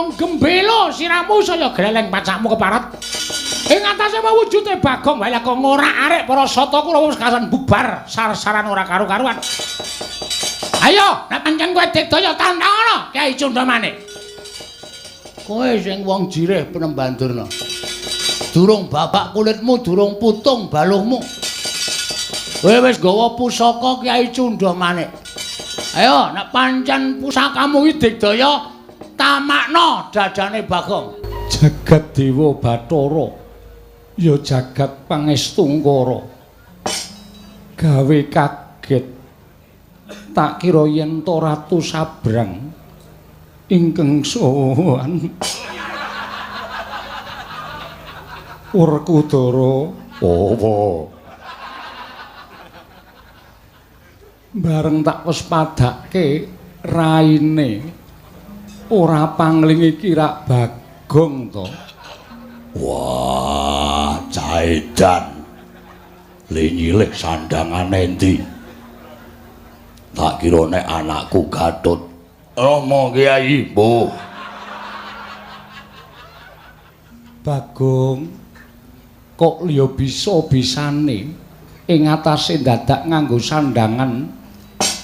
Bagong gembelo siramu saya greleng pacakmu keparat. Ing atase mewujude Bagong wae kok ngorak-arik para sata Kurawa wis kasan bubar sar-saran ora karu-karuan. Ayo, nek pancen kowe digdaya tantangana Kyai Cundamane. Kowe sing wong jirih Penemban Durna. Durung babak kulitmu, durung putung baluhmu. Kowe wis gawa pusaka Kyai Cundamane. Ayo, nek pancen pusakamu iki digdaya, tamakna dadane Bagong. Jagat Dewa Bathara ya jagat pangestungkara. Gawe kaget. Tak kira yen to Ratu Sabrang ingkang sowan. Werkudara apa? Bareng tak wis padake raine ora pangling iki rak Bagong to. Wah, caedan. Le nyilih sandangane endi? Tak kira nek anakku Gatut. Rama Kyai, mbuh. Bagong kok liya bisa-bisane ing atase dadak nganggo sandangan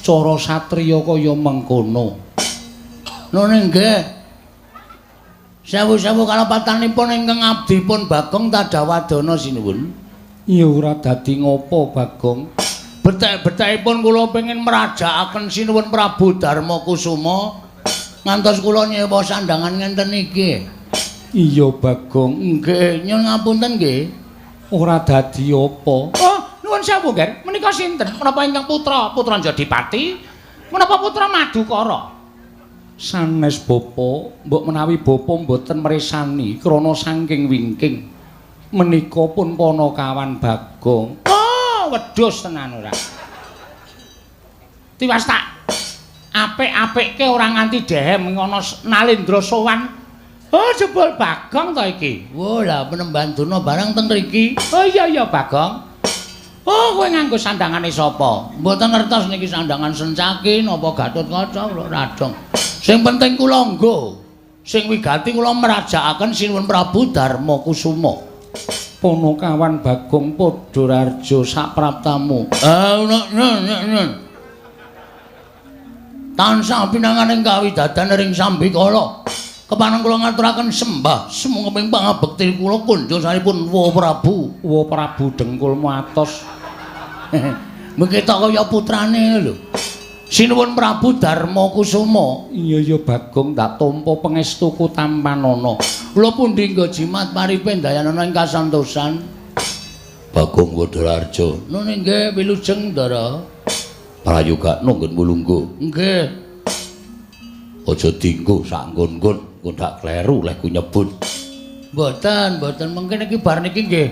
cara satriya kaya mengkono. Nun nggih. Sewu-sewu kalepatanipun ingkang abdipun Bagong Tadawadana sinuwun. Ya ora dadi ngopo Bagong. Betek-betekipun kula pengin mrajakaken sinuwun Prabu Darma Kusuma ngantos kula nyewa sandangan ngenten iki. Iya Bagong, nggih, nyuwun ngapunten nggih. Ora dadi apa. Oh, nuwun sewu, Ger. Menika sinten? Menapa ingkang putra putra Jodipati? Menapa putra Madukara? Sanes bapa, mbok menawi bapa mboten mresani krana saking wingking. Menika pun panakawan Bagong. Oh, wedhus tenan ora. Tiwas tak apik-apikke ora nganti dehem ngono Nalendra sowan. Oh, jebul Bagong to iki. Wah, lah Penemban Durna barang teng mriki. Oh iya iya Bagong. Oh, kowe nganggo sandangane sapa? Mboten ngertos niki sandangan Sencaki napa Gatotkaca kula radong. Sing penting kula nggo. Sing wigati kula mrajakaken Sinuwun Prabu Darma Kusuma. Panakawan Bagong Padhararja sapraptamu. Ah, tansah pinanganing kawidadan ring sambikala. Kepareng kula ngaturaken sembah sumangga pangabekti kula kunjunganipun Wa Prabu. Wa Prabu dengkulmu atos. Mengki tok kaya putrane lho. Sinuwun Prabu Darma Kusuma. Iya iya Bagong, tak tampa pangestuku tampanana. Kula pundi nggo jimat paripe ndayanana ing kasantosan. Bagong Padhararja. Nun nggih wilujeng Ndara. Prayogakno nggon mulungguh. Nggih. Aja dinggo sak nggon-nggon, engko ndak kleru leh ku nyebut. Mboten, mboten mungkin iki bar niki nggih.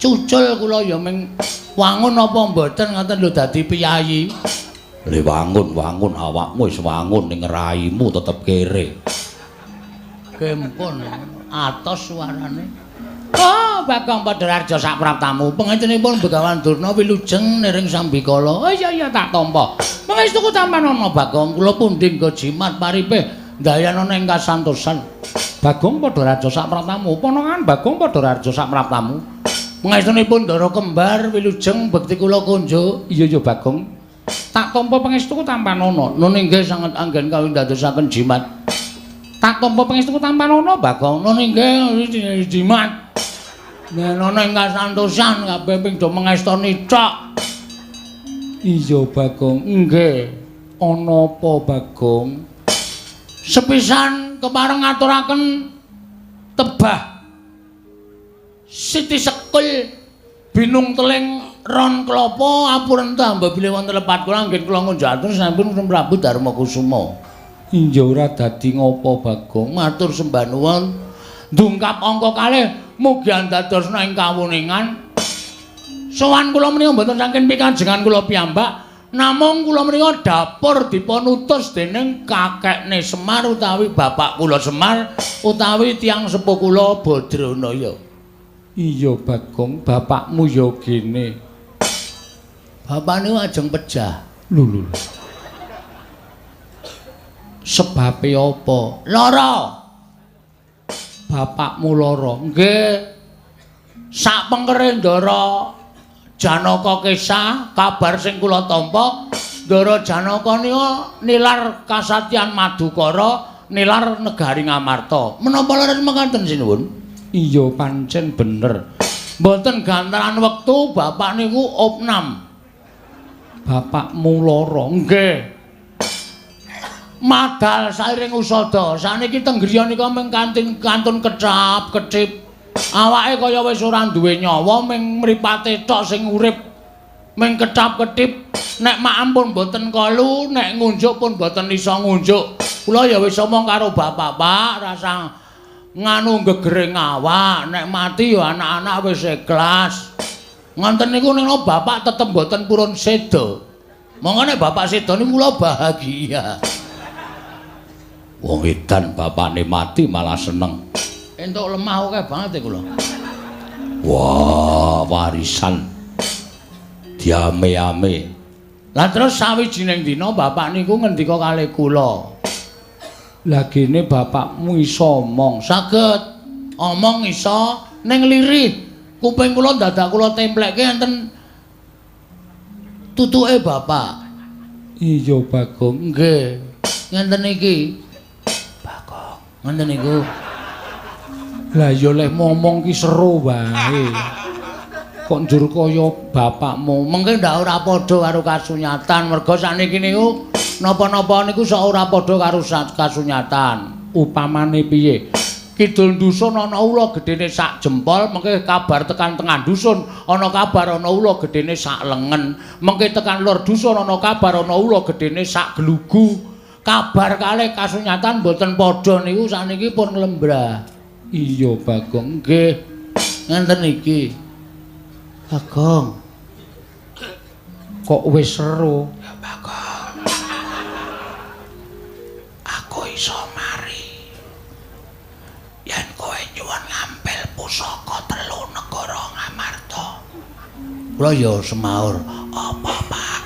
Cucul kula ya ming wangun apa mboten ngoten lho dadi piyayi. Le wangun-wangun awakmu wis wangun ning raimu tetep kere. Gempon atos suarane. Oh, Bagong Padhararja sapraptamu. Pangestenipun Begawan Durna wilujeng niring sambikala. Oh iya iya tak tampa. Pangestuku tampanana Bagong, kula pundi nggo jimat paripe ndayanana ing kasantosan. Bagong Padhararja sapraptamu. Ponokan Bagong Padhararja sapraptamu. Pangestunipun Ndara kembar wilujeng bekti kula kunjuk. Iya iya Bagong. Tak tampa pangestuku tampanana. Nun inggih sanget anggen kawindadosaken jimat. Tak tampa pangestuku tampanana Bagong. Nun inggih jimat. Nenono ing kasantosan kabeh ping do mengestoni tok. Iya Bagong, nggih. Ana apa Bagong? Sepisan kepareng ngaturaken tebah Siti Sekul binung teling ron klapa apurenta mbok bilih wonten lepat kula anggen kula ngunjukaken sampun Prabu Darma Kusuma. Iya ora dadi ngopo Bagong? Matur sembah nuwun. Ndungkap angka kalih mugi andadosna ing kawuningan. Sowan kula menika mboten saking pikajengan kula piyambak, namung kula menika dapur dipun utus dening kakekne Semar utawi bapak kula Semar utawi tiyang sepuh kula Badranaya. Iya Bagong, bapakmu ya gene. Bapakne ajeng pejah. Lho lho. Sebabe apa? Lara. Bapakmu lara. Nggih. Sak pengkere Ndara Janaka kesah, kabar sing kula tampa, Ndara Janaka nika nilar kasatyan Madukara, nilar negari Ngamarta. Menapa leres mekaten sinuwun? Iya pancen bener. Mboten gantaran wektu bapak niku opnam. Bapakmu lara. Nggih. Madal sairing usada. Saniki teng griya nika mung kantun kecap-kecip. Awake kaya wis ora duwe nyawa, mung mripate tok sing urip. Mung kecap-ketip. Nek maem pun mboten kolu, nek ngunjuk pun mboten iso ngunjuk. Kula ya wis omong karo bapak, Pak, rasa nganu gegering awak, nek mati ya anak-anak wis ikhlas. Ngonten niku ning bapak tetep mboten purun seda. Monggo nek bapak seda niku kula bahagia. Wong edan bapakne mati malah seneng. Entuk lemah akeh banget kula. Wah, warisan diame-ame. Lah terus sawijining dina bapak niku ngendika kalih kula. Lah gene bapakmu iso omong. Saged. Omong iso ning lirih. Kuping kula dadak kula templekke enten tutuke bapak. Iya, Bagong. Nggih. Ngenten iki. Bagong. Ngenten niku. Lah ya leh momong ki seru wae. Kok njur kaya bapakmu. Mengke ndak ora padha karo kasunyatan. Merga sakniki niku napa-napa niku sok ora padha karo kasunyatan. Upamane piye? Kidul dusun ana ula gedene sak jempol, mengke kabar tekan tengah dusun ana kabar ana ula gedene sak lengen, mengke tekan lor dusun ana kabar ana ula gedene sak glugu. Kabar kalih kasunyatan mboten padha niku sakniki pun nglembrah. Iya, Bagong. Nggih. Ngenten iki. Bagong. Kok wis seru? Ya, Bagong. Aku iso mari. Yen kowe nyuwun ngampil pusaka telu negara Ngamarta. Kula ya semaur. Apa, Pak?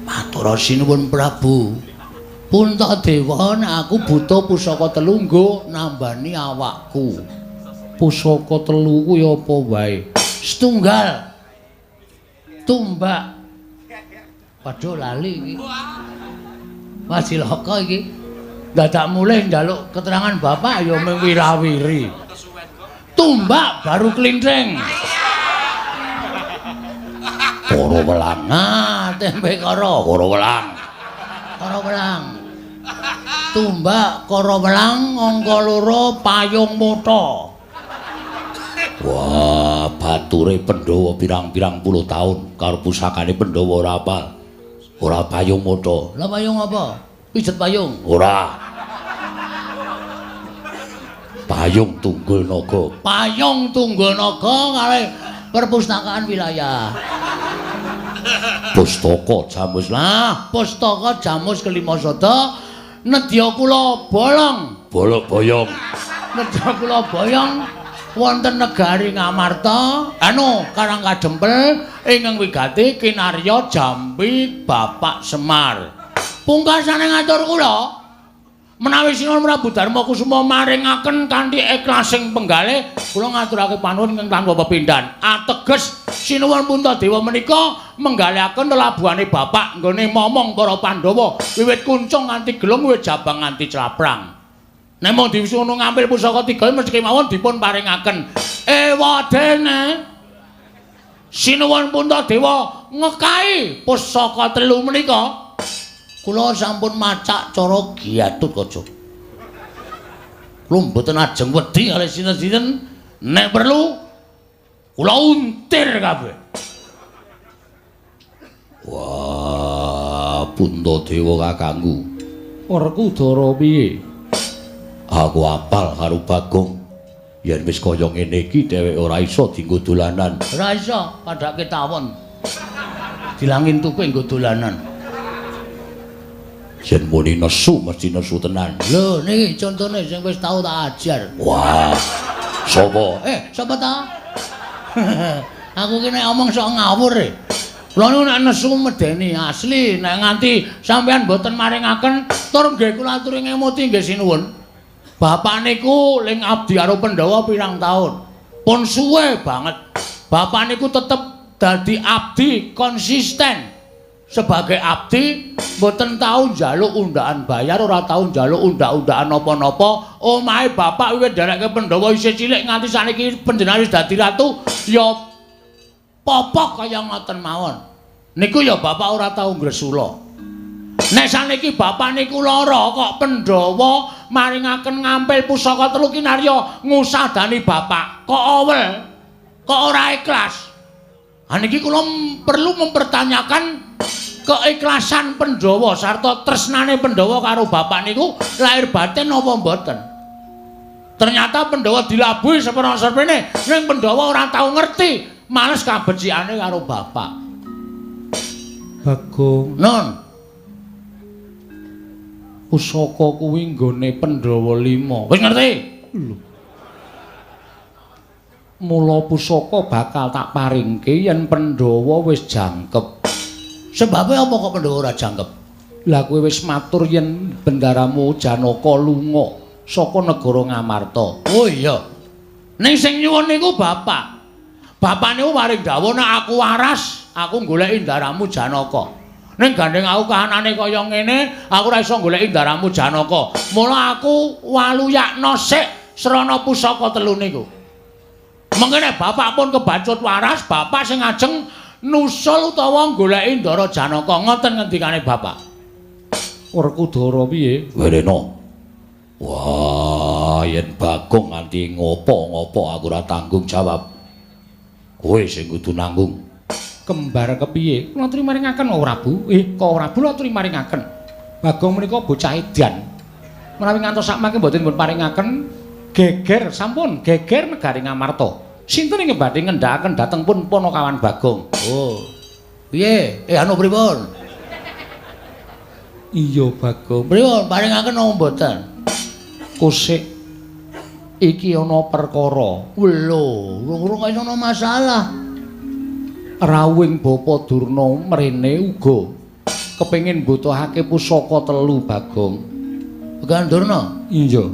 Matur sinuwun Prabu. Puntadewa, nek aku butuh pusaka telu nggo nambani awakku. Pusaka telu kuwi apa wae? Setunggal. Tumbak. Waduh lali iki. Wah cilaka iki. Dadak mulih njaluk keterangan bapak ya mung wirawiri. Tumbak baru klinthing. Koro welang. Nah, tempe koro. Koro welang. Koro welang. Tumbak koro welang angka loro payung mata. Wah, bature Pandhawa pirang-pirang puluh tahun karo pusakane Pandhawa ora apal. Ora payung mata. Lah payung apa? Pijet payung. Ora. Payung Tunggul Naga. Payung Tunggul Naga kalih perpustakaan wilayah. Pustaka Jamus. Lah, pustaka Jamus kelima sada nedya kula bolong. Bolok boyong. Nedya kula boyong wonten negari Ngamarta, anu Karang Kadempel ingkang wigati kinarya Jambi Bapak Semar. Pungkasane ngatur kula menawi Sinuwun Prabu Darma Kusuma maringaken kanthi ikhlasing penggalih, kula ngaturake panuwun ingkang tanpa pepindhan. Ateges Sinuwun Puntadewa menika menggalihaken lelabuhane bapak nggone momong para Pandhawa wiwit kuncung nganti gelung, wiwit jabang nganti claprang. Nek mung diwisuno ngampil pusaka tiga mesti kemawon dipun paringaken. Ewadene Sinuwun Puntadewa ngekai pusaka telu menika. Kula sampun macak cara Gatotkaca. Kula mboten ajeng wedi kalih sinten-sinten, nek perlu kula untir kabeh. Wah, Puntadewa kakangku. Werkudara piye? Aku apal karo Bagong. Yen wis kaya ngene iki dheweke ora iso dienggo dolanan. Ora iso, padhake tawon. Dilangin tuku nggo dolanan. Yen muni nesu mesti nesu tenan. Lho niki contone sing wis tau tak ajar. Wah. Sapa? Sapa ta? Aku ki nek omong sok ngawur e. Kula niku nek nesu medeni asli, nek nganti sampeyan mboten maringaken tur nggih kula aturi ngemuti nggih sinuwun. Bapak niku ling abdi karo Pandhawa pirang taun. Pun suwe banget. Bapak niku tetep dadi abdi konsisten. Sebagai abdi mboten tau njaluk undaan bayar, ora tau njaluk undak-undakan napa-napa. Omahe bapak wiwit nderekke Pandhawa isih cilik nganti saniki panjenengan wis dadi ratu ya popok kaya ngoten mawon. Niku ya bapak ora tau ngresula. Nek saniki bapak niku lara kok Pandhawa maringaken ngampil pusaka telu kinarya ngusadani bapak. Kok awel? Kok ora ikhlas? Ha niki kula perlu mempertanyakan keikhlasan Pandhawa sarta tresnane Pandhawa karo bapak niku lahir batin apa mboten. Ternyata Pandhawa dilabuhi seprana-seprene, ning Pandhawa ora tau ngerti, males kabecikane karo bapak. Bagong, Nun, pusaka kuwi nggone Pandhawa 5. Wis ngerti? Lho. Mula pusaka bakal tak paringke yen Pandhawa wis jangkep. Sebabe apa kok Pandhawa ora jangkep? Lah kowe wis matur yen bendaramu Janaka lunga saka negara Ngamarta. Oh iya. Ning sing nyuwun niku bapak. Bapak niku paring dawuh nek aku waras, aku goleki ndaramu Janaka. Ning gandeng aku kahanane kaya ngene, aku ora iso goleki ndaramu Janaka. Mula aku waluyakna sik srana pusaka telu niku. Mengkene bapak pun kebacut waras, bapak sing ajeng nusul utawa goleki ndara Janaka. Ngoten ngendikane bapak. Werkudara piye? Werena. Wah, yen Bagong nganti ngopo-ngopo aku ora tanggung jawab. Kowe sing kudu nanggung. Kembar kepiye? Kula aturi maringaken kok Prabu. Kok Prabu kula aturi maringaken. Bagong menika bocah edan. Menawi ngantos sakmangke mboten dipun paringaken geger sampun geger negari Ngamarta. Sinten ingkang badhe ngendhakaken dhateng pun Panakawan Bagong? Oh. Piye? Anu pripun? Iya Bagong. Pripun paringaken napa mboten? Kusik iki ana perkara. Lho, urung kaya ana masalah. Rawuhing Bapa Durna mrene uga kepengin mbutuhake pusaka telu Bagong. Began Durna? Iya.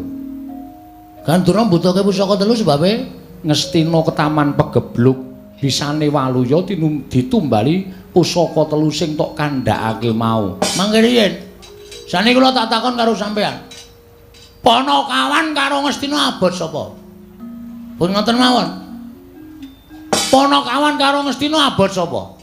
Gan Durna mbutuhake pusaka telu sebabe Ngastina ketaman pegebluk bisane waluya ditumbali pusaka telu sing tok kandhakake mau. Mangke riyin. Sane kula tak takon karo sampean. Panakawan karo Ngastina abot sapa? Pun ngoten mawon. Panakawan karo Ngastina abot sapa?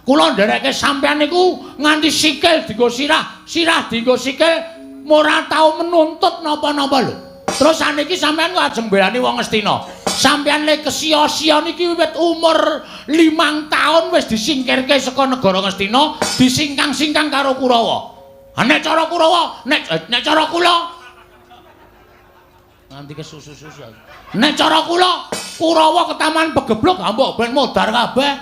Kula nderekke sampean niku nganti sikil dienggo sirah, sirah dienggo sikil, ora tau menuntut napa-napa lho. Terus saniki sampean kok ajeng mbelani wong Ngastina. Sampean le kesia-sia niki wiwit umur 5 tahun wis disingkirke saka negara Ngastina, disingkang-singkang karo Kurawa. Ha nek cara Kurawa, nek cara kula nganti kesusu-susu. Nek cara kula, Kurawa ketaman pegebluk mbok ben modar kabeh.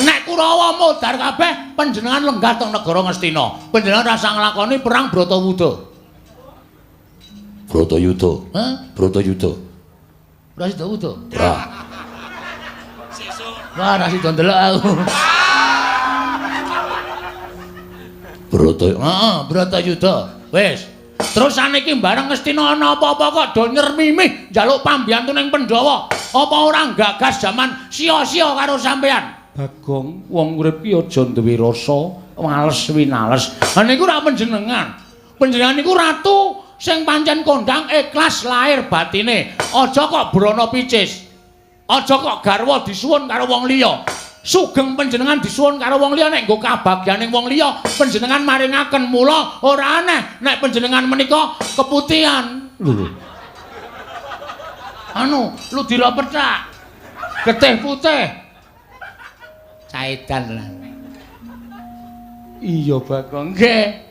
Nek Kurawa modar kabeh, panjenengan lenggah teng negara Ngastina. Panjenengan rasa nglakoni perang Bratawuda. Bratayuda. Hah? Bratayuda. Ora sida wuda. Ora. Wah, ora sida ndelok aku. Brata, heeh, Bratayuda. Wis. Terus saniki bareng Ngastina ana apa-apa kok do nyermimih njaluk pambiyantu ning Pandhawa. Apa ora gagas jaman sia-sia karo sampean? Bagong, wong urip ki aja duwe rasa males winales. Ha niku ora panjenengan. Panjenengan niku ratu sing pancen kondang ikhlas lahir batine. Aja kok brana picis. Aja kok garwa disuwun karo wong liya. Sugeng panjenengan disuwun karo wong liya nek nggo kabagyaning wong liya panjenengan maringaken. Mula ora aneh nek panjenengan menika keputihan. Lho. Anu, ludira pethak. Getih putih. Caedan lah. Iya, Bagong. Nggih.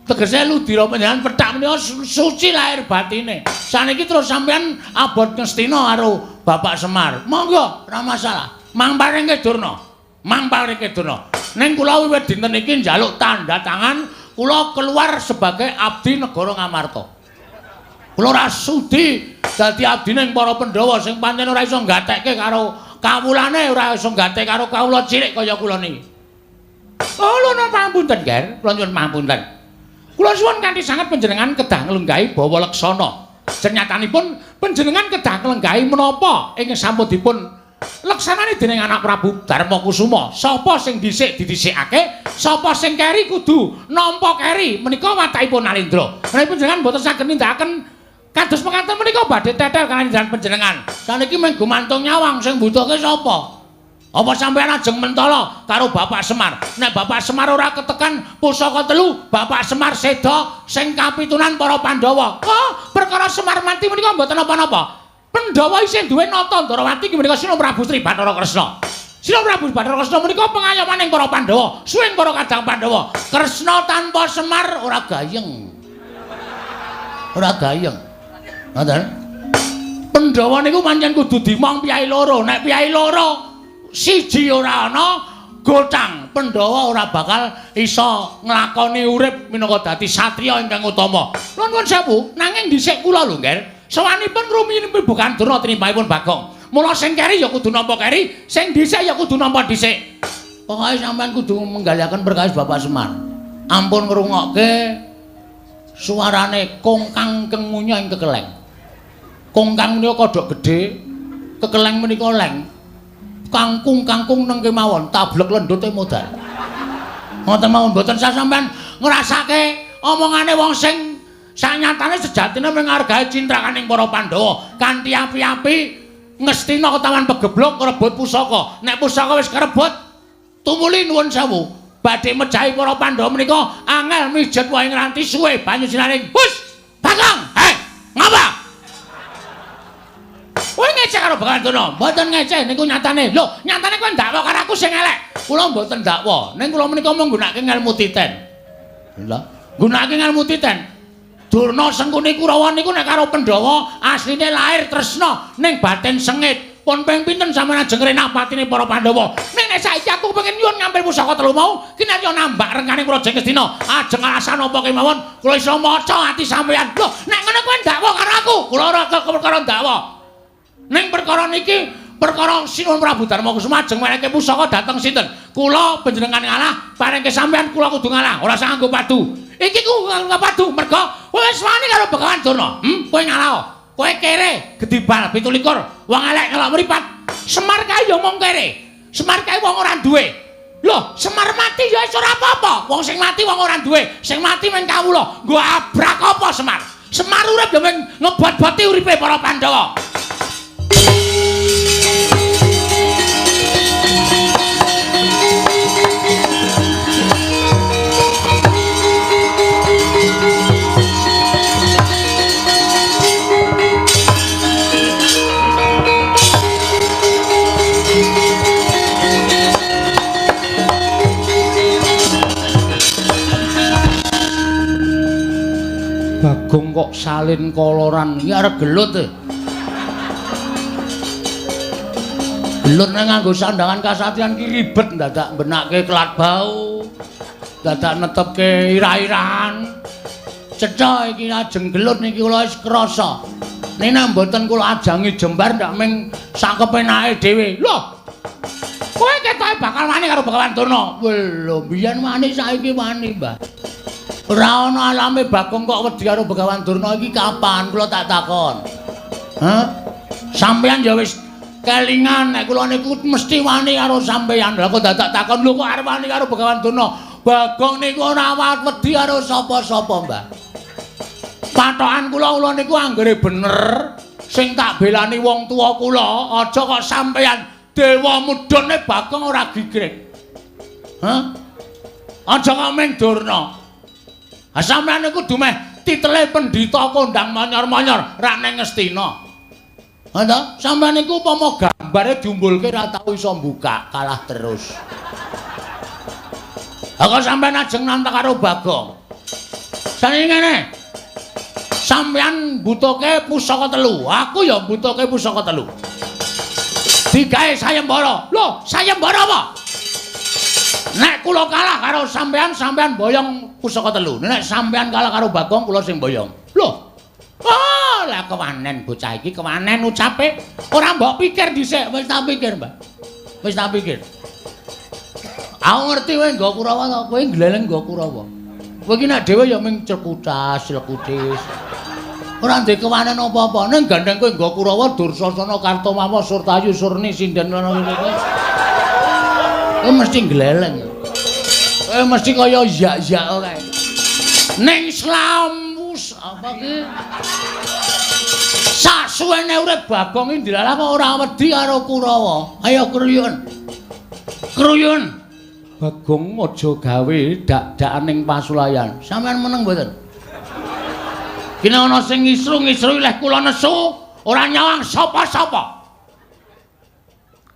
Tegese ludira panjenengan pethak menika suci lahir batine. Saniki terus sampean abot Ngastina karo Bapak Semar. Monggo, ora masalah. Mang paringke Durna. Mang paringke Durna. Ning kula wiwit dinten iki njaluk tanda tangan, kula keluar sebagai abdi negara Ngamarta. Kula ora sudi dadi abdi ning para Pandhawa sing pancen ora iso nggatekke karo Kawulane ora iso gante karo kawula cilik kaya kula niki. Oh, lho napa pangapunten, Ger? Kula nyuwun pangapunten. Kula suwun kanthi sanget panjenengan kedah nglenggahi bawa leksana. Senyatanipun panjenengan kedah nglenggahi menapa ingkang sampun dipun leksanane dening anak Prabu Darma Kusuma. Sapa sing dhisik didhisikake, sapa sing keri kudu nampa keri. Menika watakipun Nalendra. Menawi panjenengan mboten saged nindakaken kados mekaten menika badhe tetel kaliyan panjenengan. Saniki mung gumantung nyawang sing mbutuhke sapa? Apa sampeyan ajeng mentala karo Bapak Semar? Nek Bapak Semar ora ketekan pusaka telu, Bapak Semar seda sing kapitunan para Pandhawa. Oh, perkara Semar mati menika mboten napa-napa. Pandhawa isih duwe nata Ndrawati inggih menika Sina Prabu Sri Bathara Kresna. Sina Prabu Bathara Kresna menika pengayomaning para Pandhawa, suwing para kadang Pandhawa. Kresna tanpa Semar ora gayeng. Ora gayeng. Ngoten. Pandhawa niku pancen kudu dimong piyai loro. Nek piyai loro siji ora ana gotang, Pandhawa ora bakal iso nglakoni urip minangka dadi satriya ingkang utama. Nuwun sewu, nanging dhisik kula lho, Nger. Sawanipun rumiyin bukan Durna tinimbangipun Bagong. Mula sing keri ya kudu nampa keri, sing dhisik ya kudu nampa dhisik. Pokoke sampean kudu menggaliaken perkawis Bapak Semar. Ampun ngrungokke suarane kongkang kengunya ing kekeleng. Kongkang menika kodhok gedhe, kekeleng menika leng. Kangkung-kangkung neng kemawon, tablek lendute modal. Ngoten mawon mboten sah sampean ngrasake omongane wong sing sanyatane sejatine menghargai cintrakaning para Pandhawa kanthi api-api ngestina ketawan pegeblok ngrebut pusaka. Nek pusaka wis kerebut, tumuli nuwun sewu badhe mejahi para Pandhawa menika angel mijet wae ngranti suwe banyu sinaring. Hus, Bagong, hei, ngapa? Kowe ngecek karo Begawan Durna? Mboten ngecek niku nyatane. Lho, nyatane kowe ndakwa karo aku sing elek. Kula mboten ndakwa. Ning kula menika mung nggunakake ngelmu titen. Lha, nggunakake ngelmu titen. Durna Sengkuni Kurawa niku nek karo Pandhawa asline lair tresna ning batin sengit. Pun ping pinten sampeyan ajeng ngrenah patine para Pandhawa. Ning nek saiki aku pengen nyuwun ngampil pusaka telu mau, kinarya nambak rengkaning Praja Ngastina. Ajeng alasan apa kemawon kula iso maca ati sampeyan. Lho, nek ngono kowe ndakwa karo aku. Kula ora perkara ndakwa. Ning perkara niki perkara Sinuwun Prabu Darma Kusuma ajeng menehi pusaka dhateng sinten? Kula panjenengan ngalah, parengke sampeyan kula kudu ngalah, ora usah nganggo padu. Iki ku nganggo padu mergo wis wani karo Begawan Durna. Kowe ngalah. Kowe kere gedhi bal 27, wong elek ngelok mripat. Semar kae ya mung kere. Semar kae wong ora duwe. Lho, Semar mati ya wis ora apa-apa. Wong sing mati wong ora duwe, sing mati mung kawula. Nggo abrak apa Semar? Semar urip ya mung ngebot-boti uripe para Pandhawa. Bagong kok salin koloran iki arep gelut e. Gelut nek nganggo sandangan kasatriyan ki ribet, dadak mbenake kelat bau, dadak netepke ira-irahan. Cetha iki ajeng gelut niki kula wis krasa. Nek mboten kula ajangi jembar ndak ming sakepenake dhewe. Lho. Kowe ketoke bakal wani karo Begawan Durna. Lho, biyen wani saiki wani, Mbah. Ora ana alame Bagong kok wedi karo Begawan Durna iki kapan kula tak takon. Hah? Sampeyan ya wis kelingan nek kula niku mesti wani karo sampeyan. Lah kok dadak takon lho kok arep wani karo Begawan Durna? Bagong niku ora wedi karo sapa-sapa, Mbah. Patokan kula kula niku anggere bener sing tak belani wong tuwa kula, aja kok sampeyan dewa mudhune Bagong ora gigrik. Hah? Aja kok ming Durna. Ha sampeyan niku dumeh titele pendhita kondang manyor-manyor rak neng Ngastina. Ha ta? Sampeyan niku upama gambare diumbulke ra tau iso mbukak, kalah terus. Ha kok sampeyan ajeng nantang karo Bagong. Saniki ngene. Sampeyan mbutuhke pusaka telu, aku ya mbutuhke pusaka telu. Digawe sayembara. Lho, sayembara apa? Nek kula kalah karo sampeyan, sampeyan boyong pusaka telu. Nek sampeyan kalah karo Bagong, kula sing boyong. Lho. Ah, Lah kewanen bocah iki kewanen ucape. Ora mbok pikir dhisik, wis tak pikir, Mbah. Wis tak pikir. Aku ngerti kowe nggo Kurawa to, kowe gleleng nggo Kurawa. Kowe iki nek dhewe ya ming cekutas, clekutis. Ora ndek kewanen apa-apa, ning gandeng kowe nggo Kurawa Dursasana Kartomawa Surtayu Surni sinden ngono kuwi. Kowe mesti gleleng. Kowe mesti kaya yak-yak kae. Ning slamus apa ki? Sasuwene urip Bagong iki ndilalah kok ora wedi karo Kurawa. Ayo kruyun. Kruyun. Bagong aja gawe dak-dakan ning pasulayan. Sampeyan meneng mboten? Kene ana sing ngisru-ngisru leh kula nesu, ora nyawang sapa-sapa.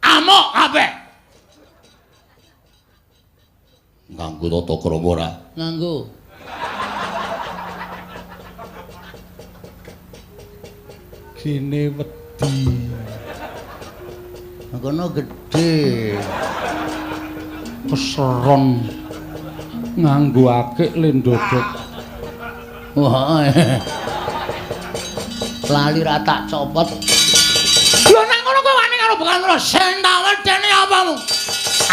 Amuk kabeh. Nganggo tata krama ora? Nganggo. Gene wedi. Kono gedhe. Keseron nganggo akik le ndodok. Wah. Lali ra tak copot. Lho nang ngono kowe wani karo Begawan Durna, sing tak wedeni apamu?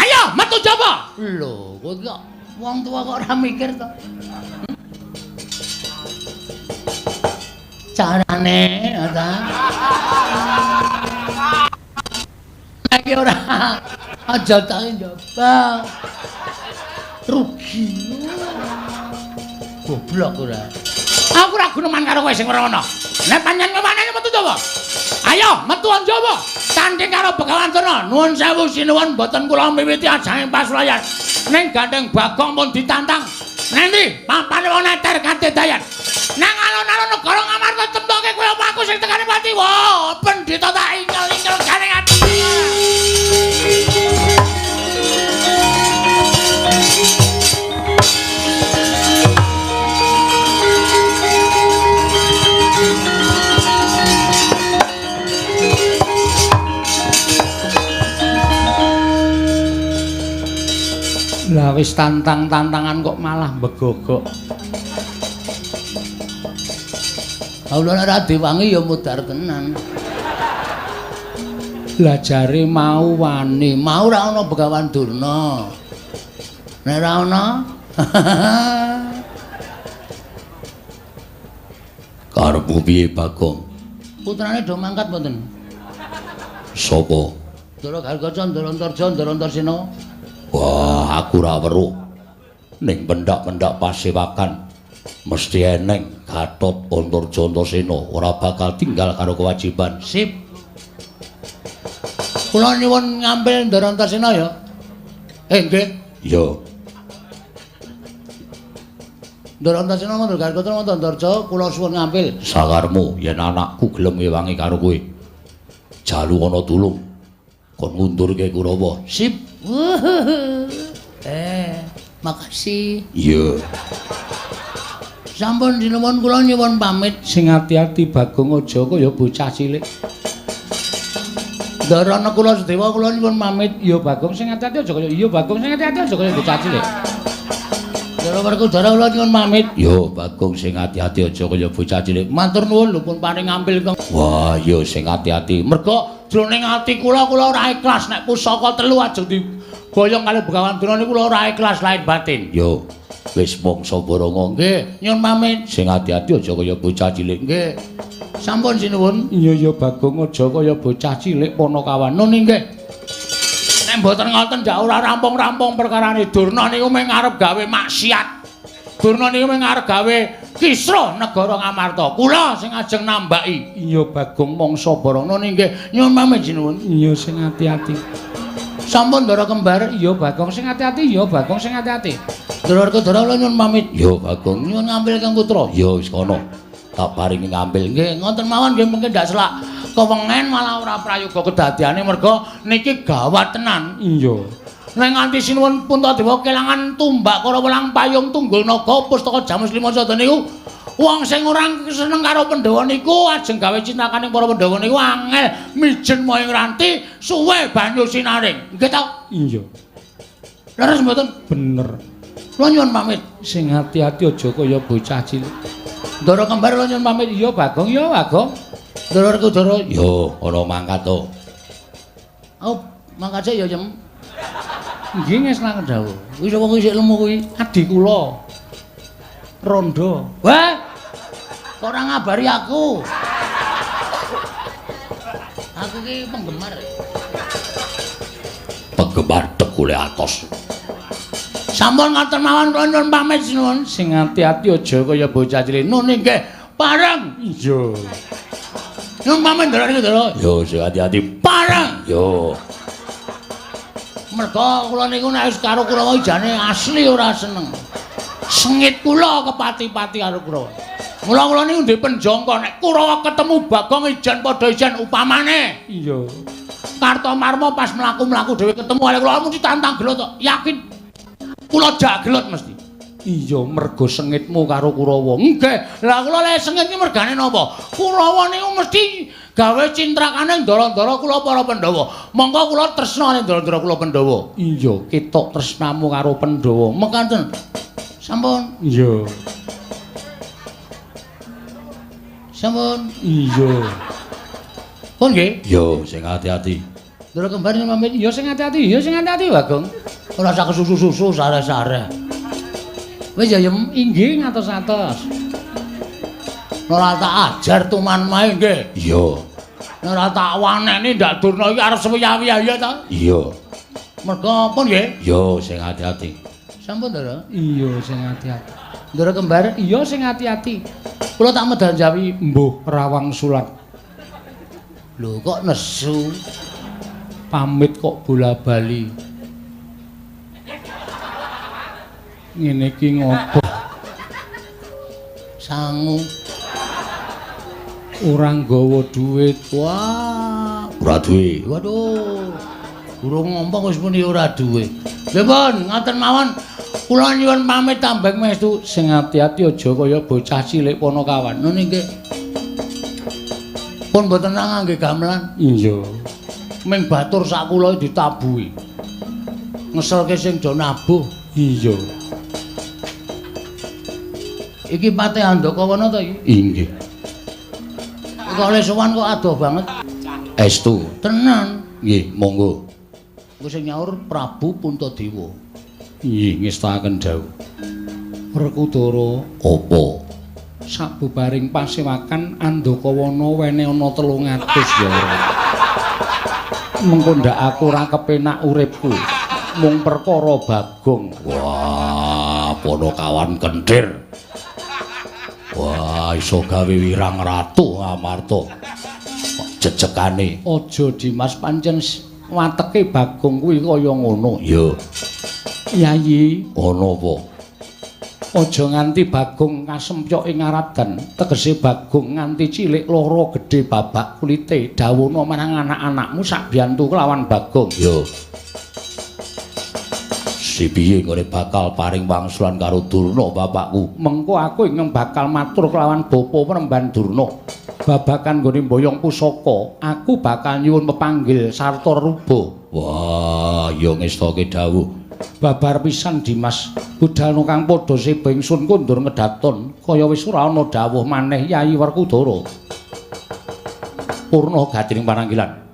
Ayo metu jaba. Lho, kowe kok wong tuwa kok ora mikir to? Carane ta. Nek ora aja tak njaba. Rugi. Goblok ora. Aku ora guneman karo kowe sing ora ono. Nek pancen kewanane metu jaba. Ayo metu njaba. Tanding karo Begawan Durna. Nuwun sewu sinuwun mboten kula miwiti ajang pasulayan. Ning gandeng Bagong pun ditantang. Nendi papane wong neter kadedayan. Nang alun-alun negara Ngamarta temtoke kowe apa aku sing tekane pati. Wah, pendhita tak ingel-ingel gane ati. Lah wis tantang-tantangan kok malah begogok. Kula ora diwangi ya mudhar tenan. Lah jare mau wani, mau ora ana Begawan Durna. Nek ora ana karepmu piye Bagong? Putrane do mangkat mboten? Sapa? Ndara Gargaca, Ndara Antarja, Ndara Antarsena. Wah, aku ora weruh. Ning pendak-pendak pasewakan mesti eneng Gatot Antarja Antasena ora bakal tinggal karo kewajiban. Sip. Kula nyuwun ngambil Ndara Antasena ya. Nggih. Iya. Ndara Antasena Ndara Gargaca Ndara Antarja kula suwun ngambil. Sakarmu yen anakku gelem ngewangi karo kowe. Jalu ana tulung. Kon ngundurke Kurawa. Sip. Makasih. Iya. Sampun sinuwun kula nyuwun pamit. Sing ati-ati Bagong aja kaya bocah cilik. Ndara Nakula Sadewa kula nyuwun pamit. Iya Bagong sing ati-ati aja kaya iya Bagong sing ati-ati aja kaya bocah cilik. Ndara Werkudara kula nyuwun pamit. Iya Bagong sing ati-ati aja kaya bocah cilik. Matur nuwun lho pun paring ngambil kang. Wah iya sing ati-ati. Merga jroning ati kula kula ora ikhlas nek pusaka telu ajeng diboyong kali Begawan Durna niku kula ora ikhlas lahir batin. Yo wis mangsa borongo. Nggih, nyuwun pamit. Sing ati-ati aja kaya bocah cilik. Nggih. Sampun sinuwun. Iya ya Bagong aja kaya bocah cilik Panakawan. Nun nggih. Nek mboten ngoten ndak ora rampung-rampung perkarane. Durna niku mung arep gawe maksiat. Durna niku mung arep gawe kisruh negara Ngamarta. Kula sing ajeng nambaki. Iya Bagong mangsa borongo. Nun nggih, nyuwun pamit sinuwun. Iya sing ati-ati. Sampun Ndara kembar. Iya Bagong sing ati-ati. Iya Bagong sing ati-ati. Ndara Werkudara kula nyuwun pamit. Iya Bagong nyuwun ngambil Kang Putra. Iya wis kono. Tak paringi ngambil. Nggih, ngoten mawon nggih mungkin ndak selak kewengen malah ora prayoga kedadiane merga niki gawat tenan. Iya. Nek nganti sinuwun Puntadewa kelangan tumbak Karawa lan payung tunggul naga pustaka Jamus Lima Sada niku wong sing ora seneng karo Pandhawa niku ajeng gawe cintakane para Pandhawa niku angel mijen moyong ranti suwe banyu sinaring. Nggih ta? Iya. Leres mboten? Bener. Kula nyuwun pamit. Sing ati-ati aja kaya bocah cilik. Ndara kembar kula nyuwun pamit. Iya Bagong, iya Bagong. Ndara Werkudara. Yo, ana mangkat to. Oh, mangkat sik ya, Yem. Nggih ngestangen dawuh. Kuwi sapa kuwi sik lemu kuwi? Adi kula. Rondo. Wah. Kok ora ngabari aku? Aku ki penggemar. Penggemar tegule atos. Sampun ngoten mawon kula nyuwun pamit sinuwun. Sing ati-ati aja kaya bocah cilik. Nun nggih, pareng. Iya. Nyuwun pamit Ndara Ndara. Yo sing ati-ati. Pareng. Yo. Merga kula niku nek wis karo Kurawa jane asli ora seneng. Sengit kula kepati-pati karo Kurawa. Mula kula niku ndek penjangka nek Kurawa ketemu Bagong ijen padha ijen upamane. Iya. Kartomarma pas mlaku-mlaku dhewe ketemu karo kula mesti tantang gelut tok. Yakin. Kula jak gelut mesti. Iya, mergo sengitmu karo Kurawa. Nggih. Lah kula lek sengit iki mergane napa? Kurawa niku mesti gawe cintrakane ndara-ndara kula para Pandhawa. Monggo kula tresna karo ndara-ndara kula Pandhawa. Iya, ketok tresnamu karo Pandhawa. Mekaten. Sampun. Iya. Sampun. Iya. Pun nggih. Yo, sing ati-ati. Ndara kembar pamit. Iya sing ati-ati, iya sing ati-ati Bagong. Ora usah kesusu-susu sare-sare. Wis ya Yem, inggih ngatos-atos. Ora tak ajar tuman mae nggih. Iya. Ora tak waneni ndak Durna iki arep sewiyah-wiyah ya ta? Iya. Merga pun nggih? Yo sing ati-ati. Sampun Ndara. Iya sing ati-ati. Ndara kembar, iya sing ati-ati. Kula tak medal jawi mbuh Rawang Sulat. Lho kok nesu? Pamit kok bola-bali. Ngene iki ngopo? Sangu. Ora nggawa dhuwit. Wah, ora duwe. Waduh. Durung ngompong wis muni ora duwe. Lha pun ngoten mawon. Kula nyuwun pamit tambeng mestu. Sing ati-ati aja kaya bocah cilik Panakawan. Nun nggih. Pun mboten ngangge gamelan. Iya. Ming batur sak kula ditabuhi. Ngeselke sing do nabuh. Iya. Iki Patih Andakawana to iki? Inggih. Kok le sowan kok adoh banget. Estu. Tenan. Nggih, monggo. Engko sing nyaur Prabu Puntadewa. Nggih, ngestakaken dawuh. Werkudara, apa? Sabubaring pasewakan Andakawana wene ana 300 ya ora. Mengko ndak aku ora kepenak uripku. Mung perkara Bagong. Wah, Panakawan kenthir. Wah, iso gawe wirang ratu Ngamarta. Jejekane. Aja Dimas, pancen wateke Bagong kuwi kaya ngono. Ya. Yayi, ana apa? Aja nganti Bagong kasempyok ing aradan, tegese Bagong nganti cilik lara gedhe babak kulite. Dawuhna marang anak-anakmu sak biyantu kelawan Bagong. Ya. Si piye nggone bakal paring wangsulan karo Durna bapakku? Mengko aku ingkang bakal matur kelawan Bapa Penemban Durna. Babakan nggone mboyong pusaka, aku bakal nyuwun pepanggil sarta ruba. Wah, ya ngestake dawuh. Babar pisan Dimas, budalno kang padha seba ingsun kondur ngedaton, kaya wis ora ana dawuh maneh Yayi Werkudara. Purna gatining pananggilan.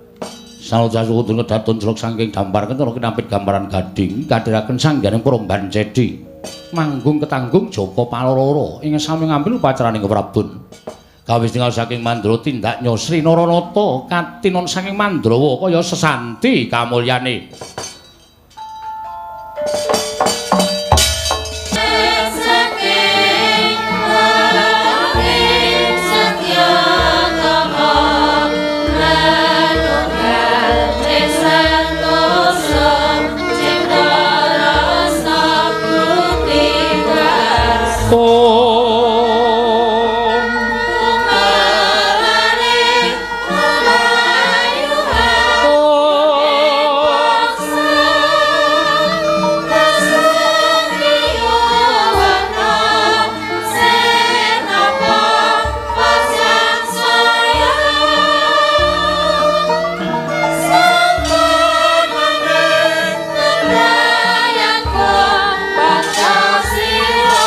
Sanoja suku ngedaton jelok saking dampar kentara kinampit gambaran gading kadhiraken sangganing Promban Cedi manggung ketanggung Joko Palororo ing sami ngambil upacaraning Prabun. Kawis tinggal saking Mandra tindak Sri Naranata katinon saking Mandrawa kaya sesanti kamulyane. Pancasila.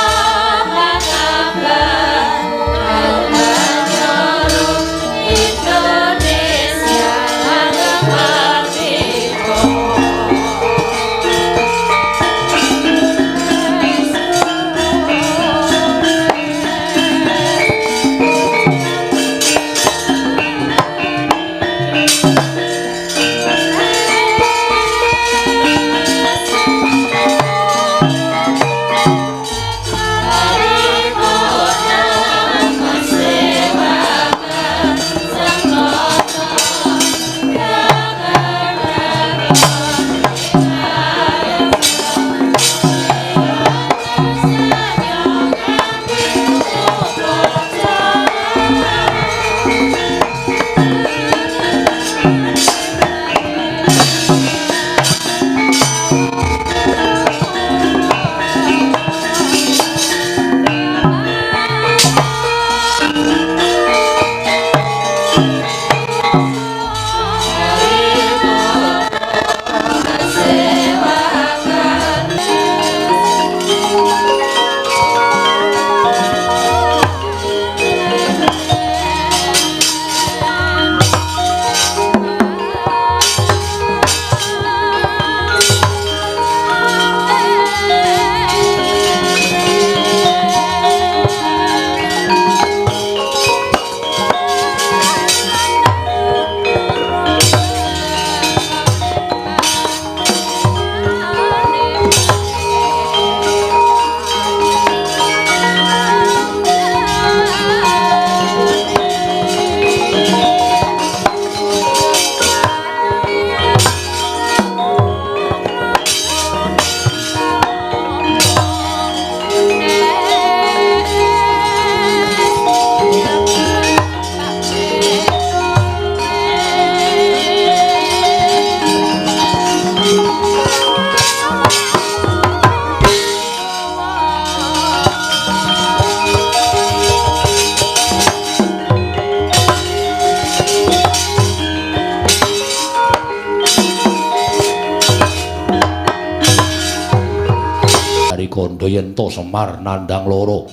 kandha yen to Semar nandhang lara.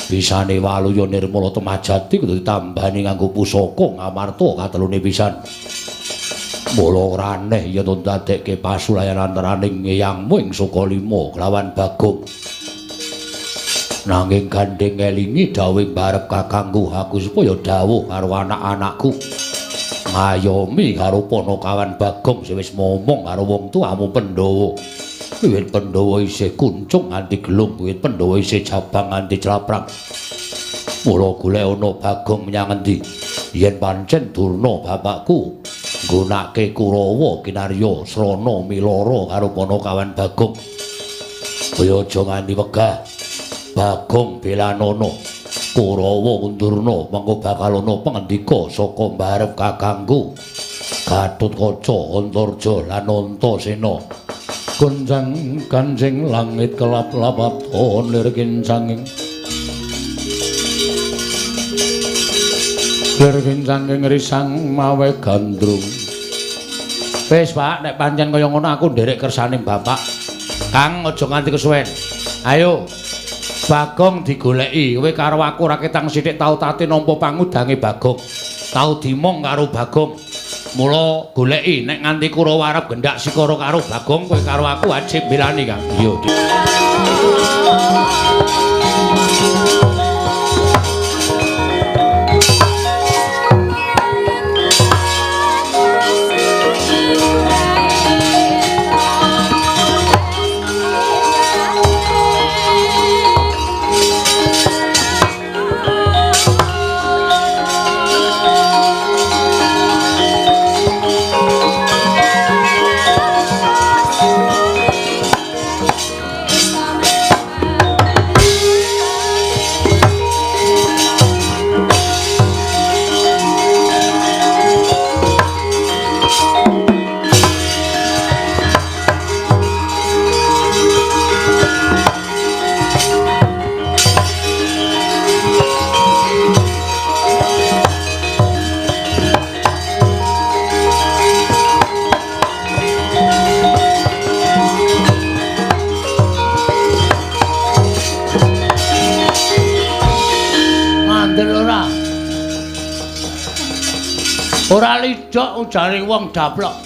Bisane Waluya Nirmala Temajati kudu ditambani nganggo pusaka Ngamarta katelune pisan. Mula ora aneh yen ndadekke pasulayan antaraning eyangmu ing Sukalima kelawan Bagong. Nanging gandheng ngelingi dawuh barep kakangku aku supaya dawuh karo anak-anakku. Ngayomi karo Panakawan Bagong sing wis momong karo wong tuamu Pandhawa. Wiwit Pandhawa isih kuncung nganti gelung, wiwit Pandhawa isih jabang nganti claprang. Mula golek ana Bagong menyang endi? Yen pancen Durna bapakku nggunake Kurawa kinarya srana milara karo Panakawan Bagong. Kaya aja nganti wegah. Bagong belanana Kurawa undurna mengko bakal ana pangendika saka mbarep kakangku Gatotkaca, Antarja lan Antasena. Gonjang kanjeng langit kelap-lapaton lir kincanging. Lir kincanging risang mawe gandrung. Wis, Pak, nek pancen kaya ngono aku nderek kersane Bapak. Kang aja nganti kesuwen. Ayo. Bagong digoleki, kowe karo aku ora ketang sithik tau tate nampa pangudange Bagong. Tau dimong karo Bagong. Mula goleki nek nganti Kurawa arep gendak sikara karo Bagong, kowe karo aku wajib belani, Kang. Iya, Dik. Ora lidhok ujare wong daplok.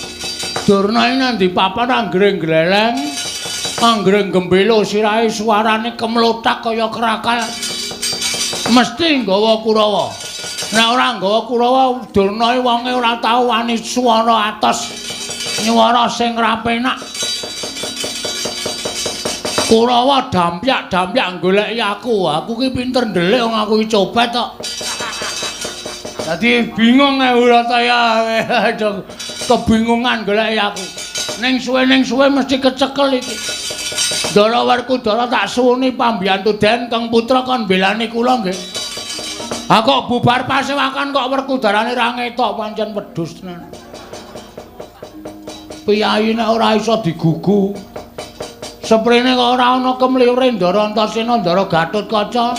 Durna iki nang ndi papan anggere gleleng, anggere gembelo sirahe suarane kemlothak kaya krakal. Mesti nggawa Kurawa. Nek ora nggawa Kurawa, Durna iki wonge ora tau wani swara atos. Nyuwara sing ra penak. Kurawa dampyak-dampyak goleki aku. Aku ki pinter ndelik wong aku ki copet kok. Dadi bingung ora ta ya, kebingungan goleki aku. Ning suwe mesti kecekel iki. Ndara Werkudara tak suwuni pambiyantu Den Kang Putra kon belani kula nggih. Ha kok bubar pasewakan kok Werkudarane ra ngetok pancen wedhus tenan. Piyayi nek ora iso digugu. Seprene kok ora ana kemliure Ndara Antasena Ndara Gatotkaca.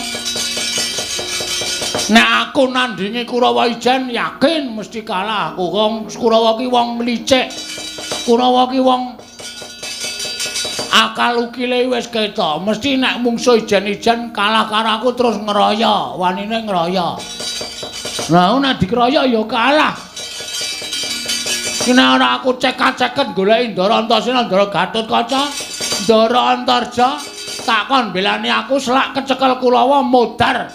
Nek aku nandingi Kurawa ijen yakin mesti kalah aku. Wong Kurawa ki wong licik. Kurawa ki wong akal ukile wis ketok. Mesti nek mungsuh ijen-ijen kalah karo aku terus ngeroyo, wanine ngeroyo. Lah nek dikeroyo ya kalah. Nek ora aku cekak-ceket goleki Ndara Antasena, Ndara Gatotkaca, Ndara Antarja, tak kon belani aku selak kecekel Kurawa modar.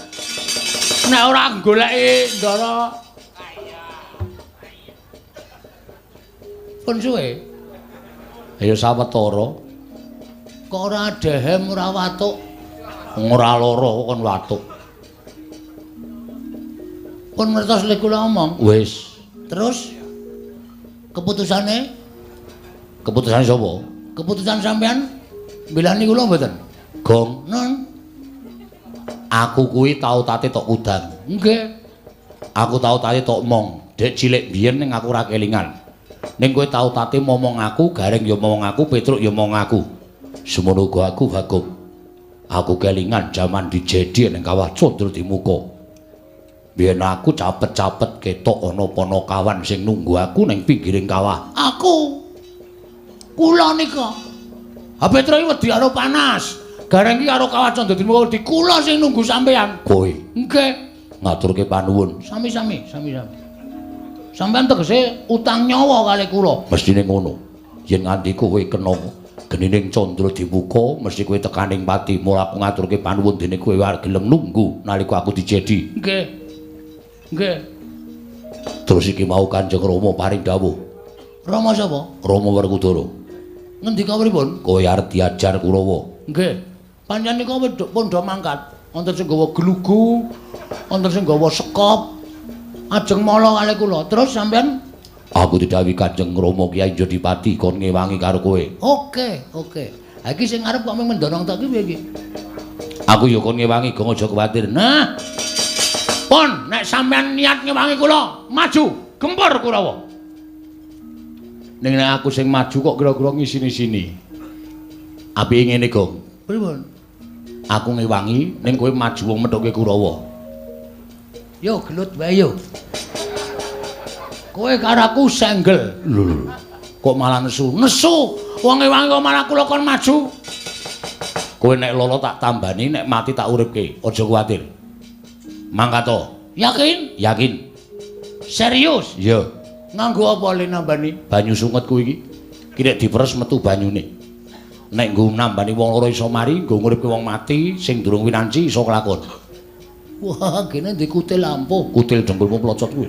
Nek ora goleki Ndara pun suwe. Ayo sawetara. Kok ora dehem ora watuk? Ora lara kok kon watuk. Pun ngertos lek kula omong. Wis. Terus keputusane? Keputusane sapa? Keputusan sampean mbelani kula mboten? Gong. Non. Aku kuwi tau tate tok udan. Nggih. Aku tau tate tok mong. Dek cilik biyen ning aku ora kelingan. Ning kowe tau tate momong aku, Gareng ya momong aku, Petruk ya momong aku. Semono uga aku, Bagong. Aku kelingan jaman dijedi ning kawah Condro Dimuka. Biyen aku capet-capet ketok ana Panakawan sing nunggu aku ning pinggiring kawah. Aku. Kula nika. Ha Petruk iki wedi karo panas. Gareng iki karo Kawah Candradimukha wedi kula sing nunggu sampean. Kowe. Nggih. Ngaturke panuwun. Sami-sami, sami-sami. Sampean tegese utang nyawa kalih kula. Mestine ngono. Yen nganti kowe kena genining Candradimukha, mesti kowe tekaning pati. Mula aku ngaturke panuwun dene kowe arep gelem nunggu nalika aku dijedi. Nggih. Nggih. Terus iki mau Kanjeng Rama paring dawuh. Rama sapa? Rama Werkudara. Ngendika pripun? Kowe arep diajar Kurawa. Nggih. Pancen nika wedhuk pondha mangkat. Wonten sing gawa glugu, wonten sing gawa sekop. Ajeng mala kalih kula. Terus sampean? Aku didhawuhi Kanjeng Rama Kyai Jodipati kon ngewangi karo kowe. Oke, oke. Ha iki sing arep kok mung mendonong tok iki piye iki? Aku ya kon ngewangi, gong aja kuwatir. Nah. Pun nek sampean niat ngewangi kula, maju, gempur Kurawa. Ning nek aku sing maju kok kira-kira ngisini-sini. Apike ngene, Gong. Pripun? Aku ngewangi ning kowe maju wong methuke Kurawa. Yo gelut wae yo. Kowe karo aku senggel. Lho, kok malah nesu? Nesu. Wong ngewangi kok malah kula kon maju. Kowe nek lolo tak tambani, nek mati tak uripke. Aja kuwatir. Mangkat to. Yakin? Yakin. Serius? Iya. Nganggo apa le nambani? Banyu sunget kuwi iki. Ki nek diperes metu banyune. Nek nggo nambani wong loro iso mari, nggo nguripke wong mati sing durung winanci iso kelakon. Wah, kene ndek kutil ampuh. Kutil dengkulmu plocot kuwi.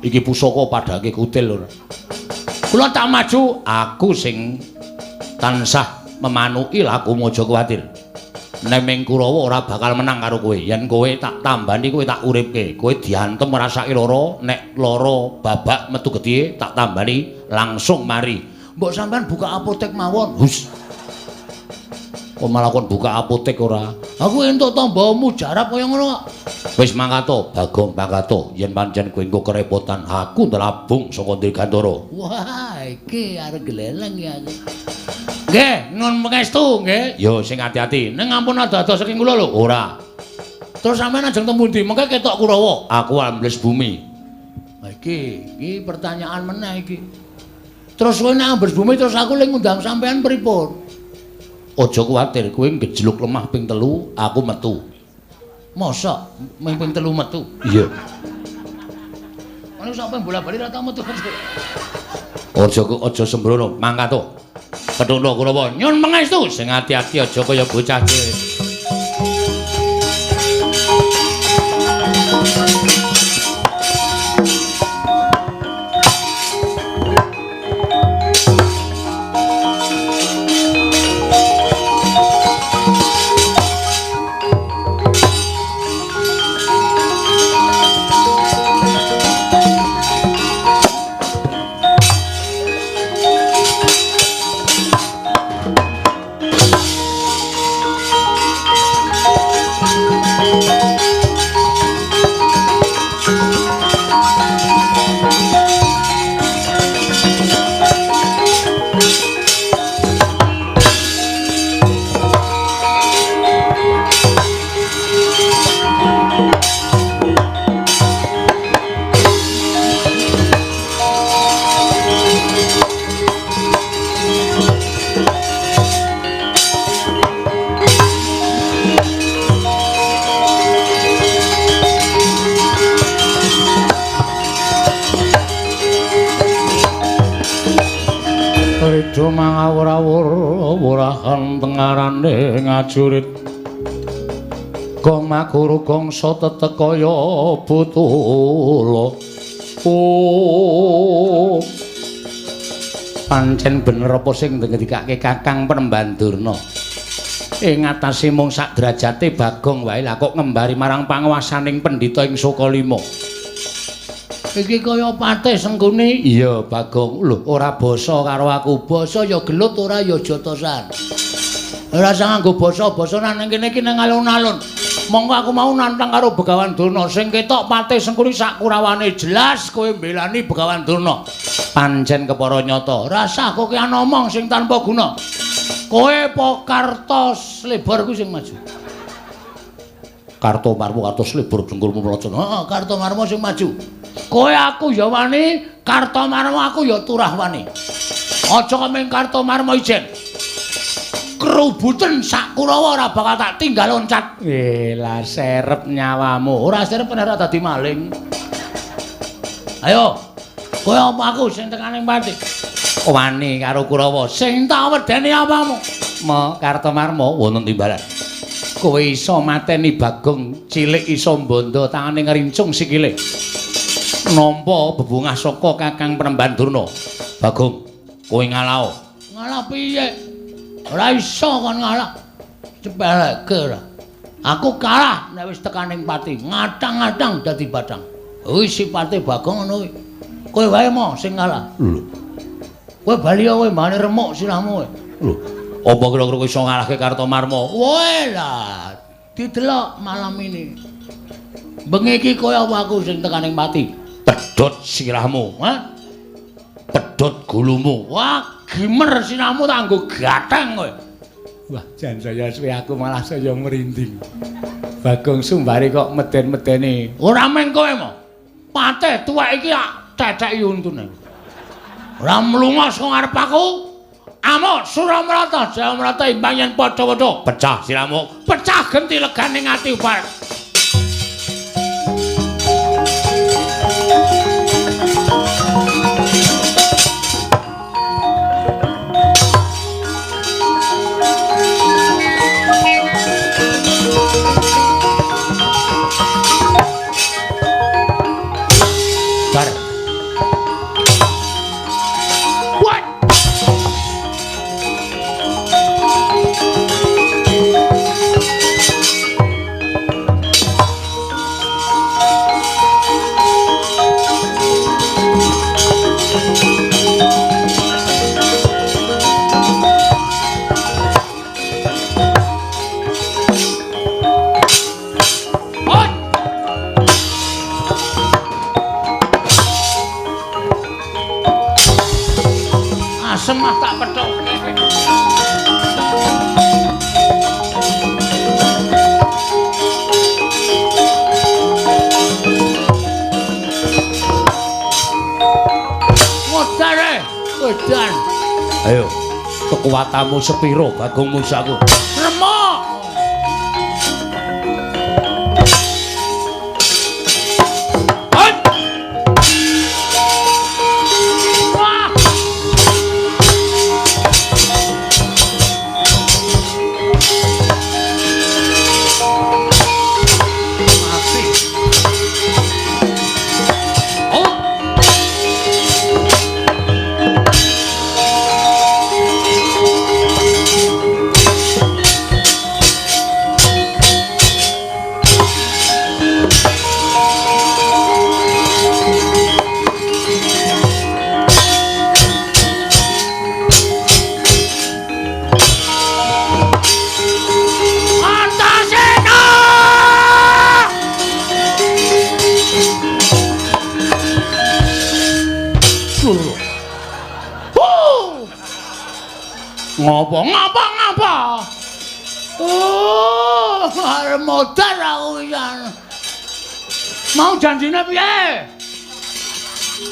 Iki pusaka padhake kutil ora. Kula tak maju, aku sing tansah memanuki lakumu aja kuwatir. Nek Kurawa ora bakal menang karo kowe. Yen kowe tak tambani, kowe tak uripke. Kowe diantem ngrasake lara, nek lara babak metu getih tak tambani langsung mari. Mbok sampean buka apotek mawon. Hus. Kok malah kon buka apotek ora? Aku entuk tamba mujarab kaya ngono kok. Wis mangkat to, Bagong mangkat to. Yen pancen kowe engko kerepotan, aku ndelabung saka Dirgantara. Wah, iki arep gleleng ya aku. Nggih, nuwun pangestu nggih. Yo sing ati-ati. Ning ampun ado-ado saking kula lho. Ora. Terus sampean ajeng temu ndi? Mengke ketok Kurawa. Aku ambles bumi. Ha iki, iki pertanyaan meneh iki. Terus kowe nek ambles bumi terus aku le ngundang sampean pripun? Aja kuwatir, kowe ngejluk lemah ping 3, aku metu. Mosok mung ping 3 metu? Iya. Ono sampe bola-bali ra tau metu. Aja sembrono, mangkat to. Kethuno Kurawa, nyun pangestu sing ati-ati aja kaya bocah cilik. Rido mangawur-awur wurahan tengarane ngajurit Gong makuru gongso tetek kaya butula. Oh, pancen bener apa sing ngendikake Kakang Penemban Durna. Ing atase mung sak derajate Bagong wae lah kok ngembari marang panguwasaning pendhita ing Sukalima. Iki kaya patih Sengkuni. Iya, Bagong. Lho, ora basa karo aku. Basa ya gelut, ora ya jotosan. Ora usah nganggo basa-basa nang kene iki nang alun-alun. Monggo aku mau nantang karo Begawan Durna. Sing ketok patih Sengkuni sak kurawane jelas kowe mbelani Begawan Durna. Pancen kepara nyata. Rasah kowe omong sing tanpa guna. Kowe po Karto Slebor kuwi sing maju. Karto Marmo, Karto Slebor dengkulmu mlocot. Heeh, Karto Marmo sing maju. Kowe aku ya wani, Karto Marmo aku ya turah wani. Aja kok ming Karto Marmo ijen. Kerubuten sak Kurawa ora bakal tak tinggal loncat. Lah serep nyawamu. Ora serep ora dadi maling. Ayo. Kowe apa aku sing tekaning pati? Wani karo Kurawa. Sing tak wedeni apamu? Ma Kartomarma wonten timbalan. Kowe iso mateni Bagong cilik iso mbondo tangane ngrincung sikile. Nampa bebungah saka Kakang Penemban Durna. Bagong, kowe ngalao. Ngalah piye? Ora iso kon ngalah. Cepeleke ora. Aku kalah nek wis tekaning pati, ngatang-ngatang dadi bathang. Kuwi sipate Bagong ngono kuwi. Kowe wae mo sing ngalah. Lho. Kowe bali kowe mbane remuk sirahmu kowe. Lho, apa kira-kira kowe iso ngalahke Kartomarma? Woe lah, didelok malam ini. Bengi iki kowe apa aku sing tekaning pati? Pedhot sirahmu, ha? Pedhot gulumu. Wah, gimer sirahmu tak nggo gatheng kowe. Wah, jan saya suwe aku malah saya merinding. Bagong Sumbari kok meden-medeni. Ora meng kowe mo. Patih tuwek iki ceceki untune. Ora mlunga saka ngarep aku. Amuk Suramrata, Jayamrata imbang yen padha-padha. Pecah sirahmu, pecah genti legane ati upar. Semah tak petok. Modare, edan. Ayo, kekuatanmu sepiro Bagong Musaku? Remuk. Ngopo ngapa ngapa? Oh, arep modar aku pisan. Mau janjine piye?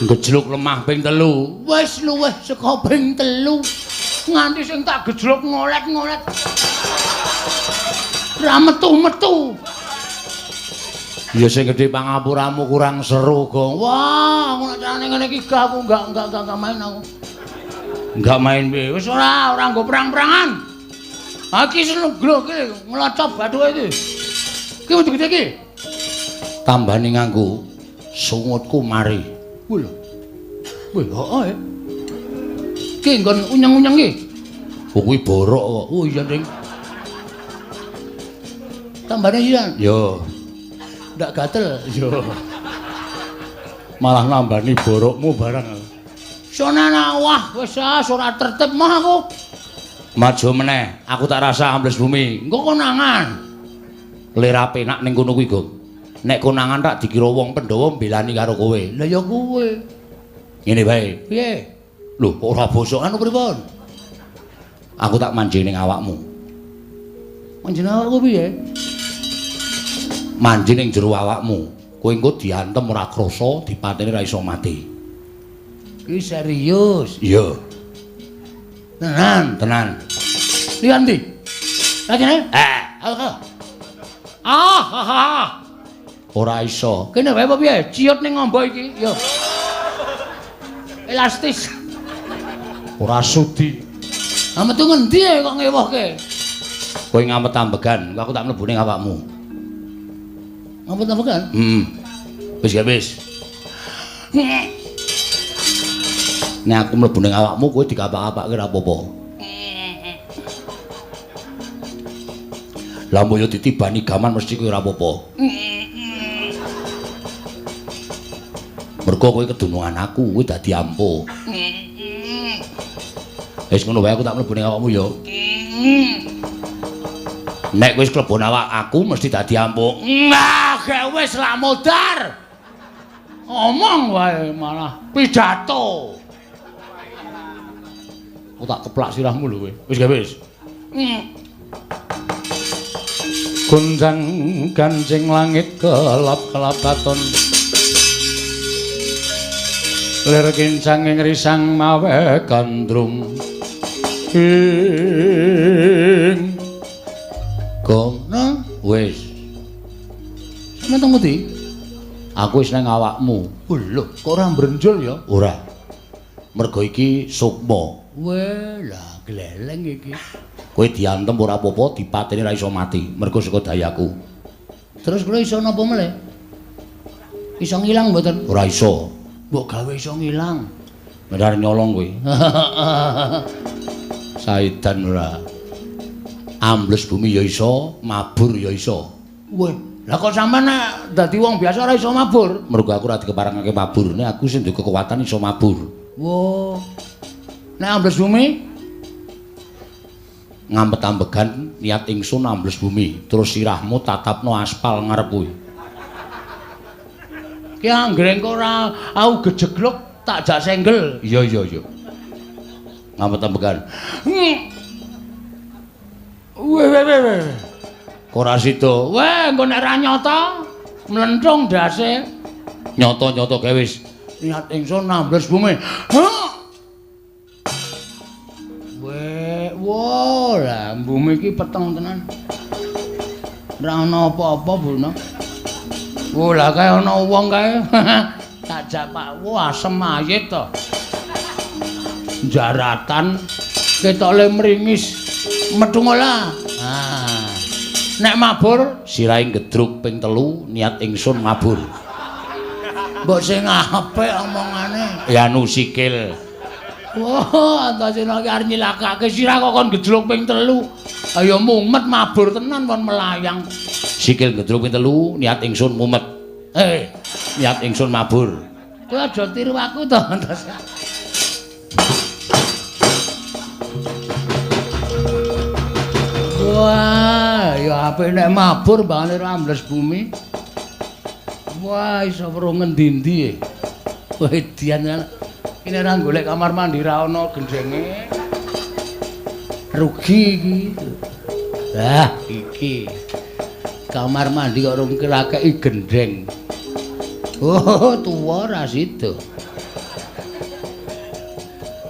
Gejluk lemah ping 3. Wis luwih saka ping 3. Nganti sing tak gejluk ngolet-ngolet. Ra metu-metu. Ya sing gedhe pangapuramu kurang seru, Gong. Wah, aku nek carane ngene iki gak aku enggak main aku. Enggak main piye? Wis ora nggo perang-perangan. Ha iki seneng glok iki nglocop bathuke iki. Iki wedi gede iki. Tambane nganggo sungutku mari. Kuwi lho. Wih, heeh. Iki nggon unyeng-unyeng iki. Oh kuwi borok kok. Oh iya, Ding. Tambane iya. Yo. Ndak gatel. Yo. Malah nambani borokmu barang. Sonana wah wis ora tertib mah aku. Maju meneh, aku tak rasa ambles bumi. Engko konangan. Lera penak ning kono kuwi, Gong. Nek konangan tak dikira wong Pandhawa mbelani karo kowe. Lah ya kowe. Ngene wae. Piye? Lho, kok ora bosokan pripun? Aku tak manjing ning awakmu. Manjing awakku piye? Manjing ning jero awakmu. Kowe engko diantem ora krasa, dipateni ora iso mati. Iki serius. Iya. Tenan, tenan. Liyan ndi? Lah kene? Eh, Ah, ah, ah. Ora iso. Kene wae apa piye? Ciut ning ngombo iki. Yo. Elastis. Ora sudi. Ah metu ngendi e kok ngewohke? Kowe ngamet ambegan, aku tak mlebu ning awakmu. Ngamet ambegan? Heeh. Wis ya wis. Nek aku mlebu ning awakmu kowe dikapak-kapake ora apa-apa. Lah mbok yo ditibani gaman mesti kowe ora apa-apa. Mergo kowe kedunungan aku, kowe dadi ampuh. Wis ngono wae aku tak mlebu ning awakmu ya. Nek wis klebon awak aku mesti dadi ampuh. Nah, gek wis lak modar. Omong wae malah pidato. Aku tak keplak sirahmu lho kowe. Wis gak wis. Gonjang ganjing langit kelap-kelap katon. Lir kincang ing risang mawe gandrung. Ing gong nah wis. Sampeyan teng pundi? Aku wis nang awakmu. Lho, kok ora mbrenjul ya? Ora. Mergo iki sukma. Weh, lah gleleng iki. Kowe diantem ora apa-apa, dipateni ora iso mati. Mergo saka dayaku. Terus kula iso napa meleh? Iso ngilang mboten? Ora iso. Mbok gawe iso ngilang. Benar nyolong kowe. Saidan ora. Ambles bumi ya iso, mabur ya iso. Weh, lah kok sampean nek dadi wong biasa ora iso mabur? Mergo aku ora dikeparengake mabur. Nek aku sing duwe kekuatan iso mabur. Wah. Nek ambles bumi ngampet ambegan niat ingsun ambles bumi, terus sirahmu tatapno aspal ngarep kowe. Ki anggere engko ora aku gejegluk tak jak senggel. Iya iya iya. Ngampet ambegan. Weh weh weh. Kok ora sida? Weh, engko nek ora nyata mlenthung ndase. Nyata-nyata gawe wis. Niat ingsun ambles bumi. Weh, wah, lah bumi iki peteng tenan. Ora ana apa-apa, Bu. Wah, lah kae ana wong kae. Tak jak Pak, wah asem mayit to. Jaratan ketoke mringis. Metu ngolah. Ah. Nek mabur sirahe gedruk ping 3 niat ingsun mabur. Mbok sing apik omongane. Ya anu sikil. Wah, Antasena iki arep nyilakake sirah kok kon gedruk ping 3. Ayo mumet mabur tenan kon melayang. Sikil gedruk ping 3 niat ingsun mumet. Eh, niat ingsun mabur. Kowe aja tiru aku to, Antasena. Wah, ya apik nek mabur mbangane ora ambles bumi. Wah, iso weruh ngendi-endi e. Wedian iki nek ora golek kamar mandi ra ana gendhenge. Rugi iki. Lah, iki. Kamar mandi kok rung kirakeki gendheng. Oh, tuwa ra sida.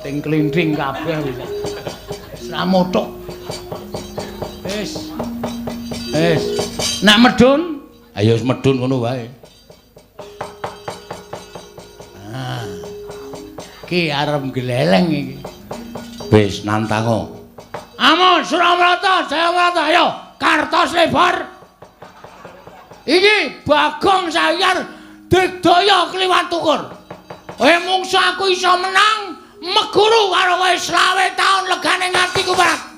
Ting klinthing kabeh wis. Wis ra mothok. Wis. Wis. Nek medun, ayo wis medun ngono wae. Ah. Ki arep gleleng iki. Wis nantango. Amun Suramrata, Jayamrata, ayo kartos lebar. Iki Bagong Sayar digdaya kliwat tukur. Kowe mungsu aku iso menang meguru karo kowe 25 taun legane ngatiku Pak.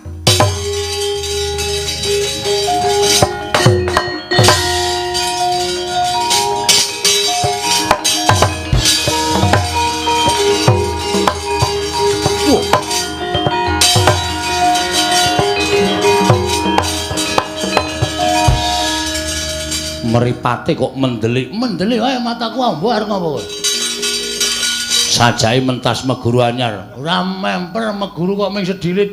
Mripate kok mendelik. Mendelik wae mataku ambo arep ngopo kowe? Sajae mentas meguru anyar. Ora memper meguru kok ming sedilit.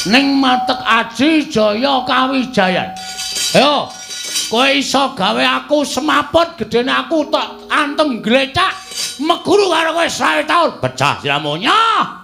Ning matek aji jaya kawijayan. Ayo, kowe iso gawe aku semaput gedene aku tak antem glecak meguru karo kowe 25 taun. Pecah siramu. Nyoh.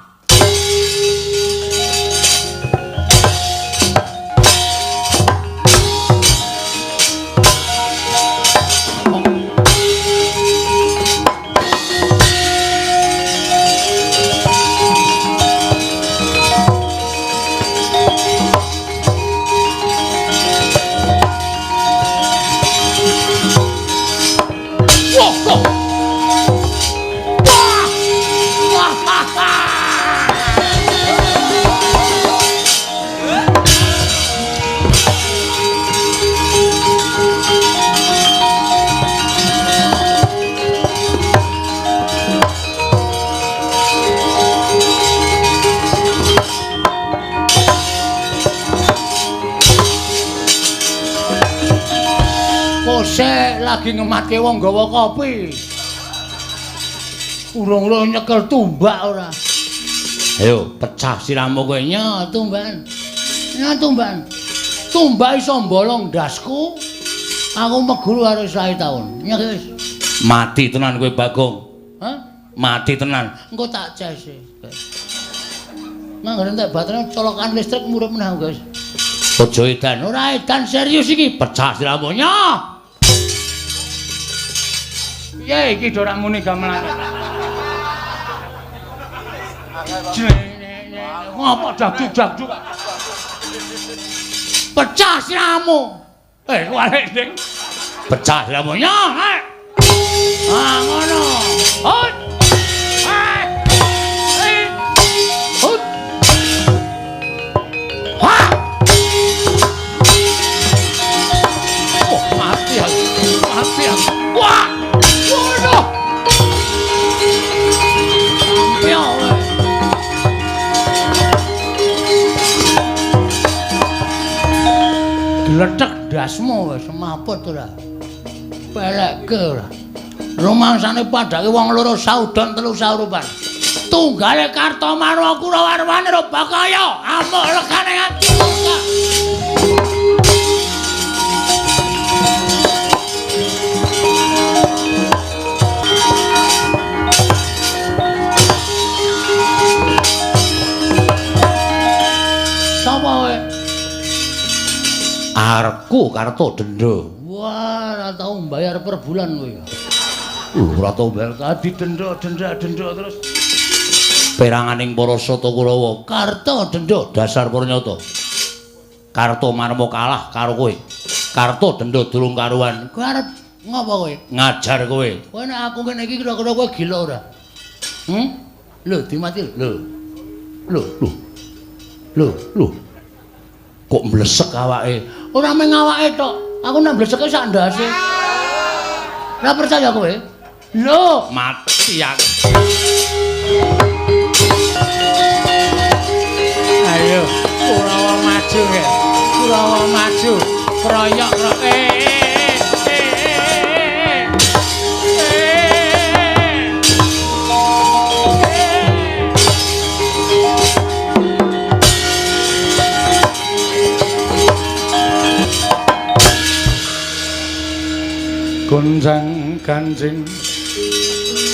Kose lagi ngematke wong gawa kopi. Urung-urung nyekel tumbak ora. Ayo pecah sirahmu kowe nya tumbakan. Nya tumbakan. Tumbak iso mbolong ndasku. Aku meguru karo 20 taun. Nya wis. Mati tenan kowe Bagong. Hah? Mati tenan. Engko tak cese. Nang entek baterai colokan listrik murup meneh, guys. Aja edan. Ora edan serius iki. Pecah sirahmu nya. Piye iki ora muni gamelan. Ngapa dakjuk-dakjuk? Pecah sirahmu. Kuwalik ding. Pecah sirahmu nya. Ah ngono. Hut. Hut. Ha. Oh, mati aku. Mati aku. Wah. Waduh. Piye? Gletek ndasmu wis semaput ora. Pelekke ora. Rumangsane padake wong loro saudon telu saurupan. Tunggale Kartomarwa Kurawarwane Bakaya amuk legane ati muka. Sapa kowe? Arku Karto Dendo. Wah, ora tau mbayar per bulan kowe. Ora tau bayar tadi denda denda denda terus. Peranganing para Sata Kurawa, Karto Dendo dasar purnyata. Karto Marmo kalah karo kowe. Karto Dendo durung karuan. Kowe arep ngopo kowe? Ngajar kowe. Kowe nek aku ngene iki kira-kira kowe gila ora? Hmm? Lho, dimati lho. Lho, lho. Lho, lho. Kok mblesek awake? Ora mung awake tok. Aku nek mbleseke sak ndase. Ora percaya kowe? Lho, mati aku. Ayo, Kurawa maju ya. Kurawa maju. Kroyok kroyok. Gonjang ganjing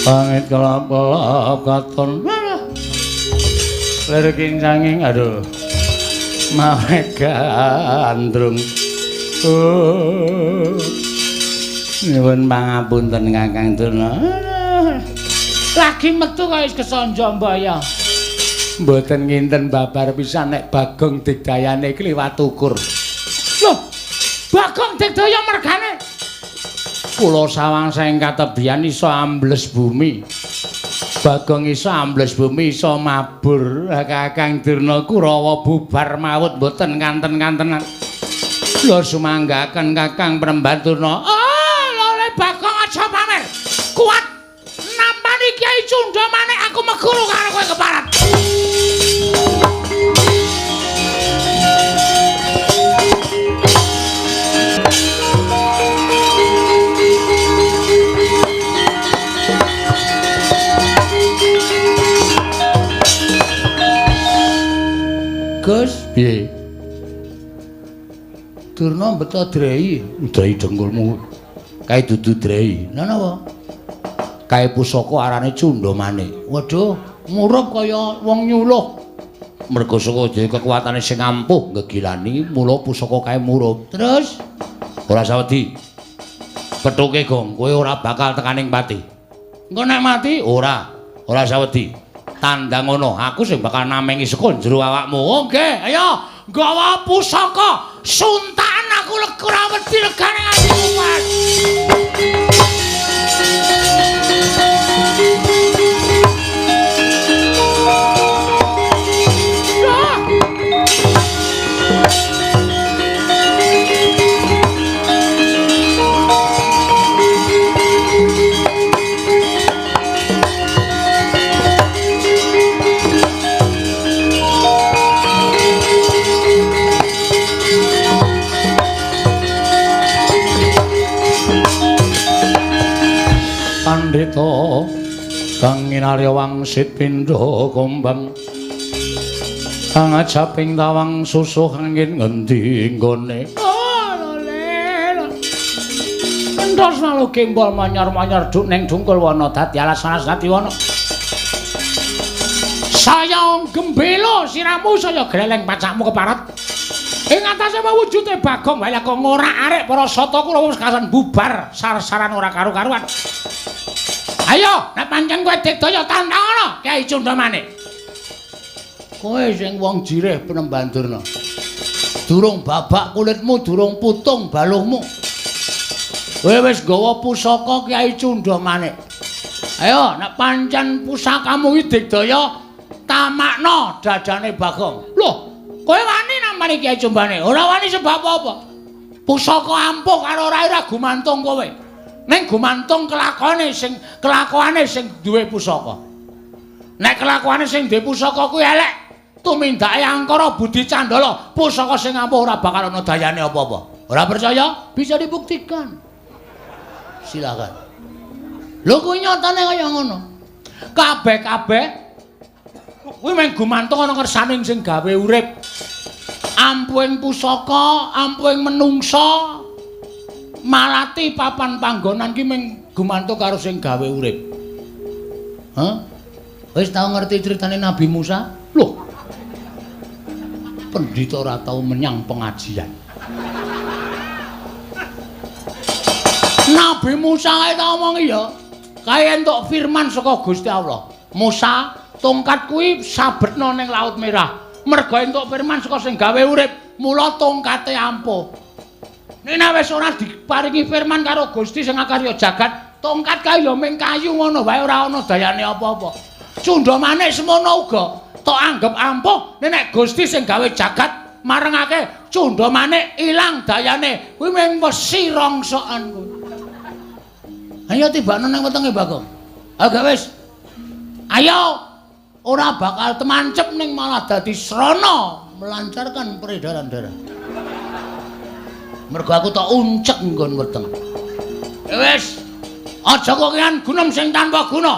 pangit kelap-kelap katon lir kincanging aduh mawe gandrung. Oh, nyuwun pangapunten Kakang Durna. Lagi metu kaya wis kesanja mbaya. Mboten nginten babar pisan nek Bagong Digdayane kliwat ukur. Loh, Bagong Digdaya mergane kula sawang saking katebian iso ambles bumi. Bagong iso ambles bumi iso mabur. Kakang Durna Kurawa bubar mawut mboten kanten-kantenan. Lho sumanggaken Kakang Premban Durna. Oh, lho Bagong aja pamer. Kuat nampani Kyai Cundha Manik aku meguru karo kowe keparat. Gus, piye? Durna beto drei, drei dengkulmu. Kae dudu drei. Lha napa? Kae pusaka arane Cundha Manik. Waduh, murup kaya wong nyuluh. Merga saka dhewe kekuatane sing ampuh ngegilani, mula pusaka kae murup. Terus ora sawedi. Pethuke Gong, kowe ora bakal tekaning pati. Engko nek mati ora, ora sawedi. Tandang ngono, aku sing bakal namengi saka jero awakmu. Oh nggih, ayo nggawa pusaka. Suntakan aku ora wedi legane nganti kumat. Pandhita kang nginarya wangsit pindha gombang kang ajaping tawang susuh angin ngendi nggone. Oh lho. Entos lalu gembol manyar-manyar duk ning dungkul wana dadi alas-alas dadi wana. Saya gembelo siramu saya greleng pacakmu keparat. Ing atase mewujude Bagong wae kok ngorak-arik para sata kula wis kasan bubar sar-saran ora karu-karuan. Ayo, nek pancen kowe digdaya tantang Kyai Cundamane. Kowe sing wong jirih Penemban Durna. Durung babak kulitmu, durung putung baluhmu. Kowe wis nggawa pusaka Kyai Cundamane. Ayo, nek pancen pusakamu iki digdaya tamakno dadane Bagong. Loh, kowe wani nampani Kyai Cumbane? Ora wani sebab apa? Pusaka ampuh karo ora gumantung kowe. Ning gumantung kelakone sing duwe pusaka. Nek kelakuane sing duwe pusaka kuwi elek, tumindake angkara budi candala, pusaka sing ampuh ora bakal ana dayane apa-apa. Ora percaya? Bisa dibuktikan. Silakan. Lho kuwi nyatane kaya ngono. Kabeh-kabeh kuwi mung gumantung ana kersane sing gawe urip. Ampuhing pusaka, ampuhing menungsa, malati papan panggonan ki mung gumantung karo sing gawe urip. Hah? Wis tau ngerti critane Nabi Musa? Loh. Pendhita ora tau menyang pengajian. Nabi Musa kae tak omongi ya. Kae entuk firman saka Gusti Allah. Musa, tongkat kuwi sabetna ning Laut Merah. Merga entuk firman saka sing gawe urip, mula tongkate ampuh. Nek wis ora diparingi firman karo Gusti sing akarya jagat, tongkat kae ya mung kayu ngono wae ora ana dayane apa-apa. Cundha manik semono uga tok anggep ampuh, nek Gusti sing gawe jagat marengake cundha manik ilang dayane, kuwi mung wesi rongsokan kuwi. Ayo tibakno nang wetenge Bagong. Ayo wis. Ayo ora bakal temancep ning malah dadi srana melancarkan peredaran darah. Mergo aku tak uncek nggon weteng. Wis. Aja kokean gunem sing tanpa guna.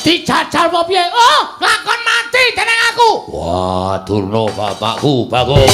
Dijajal apa piye? Oh, lakon mati dening aku. Wah, Durna bapakku, Bagong.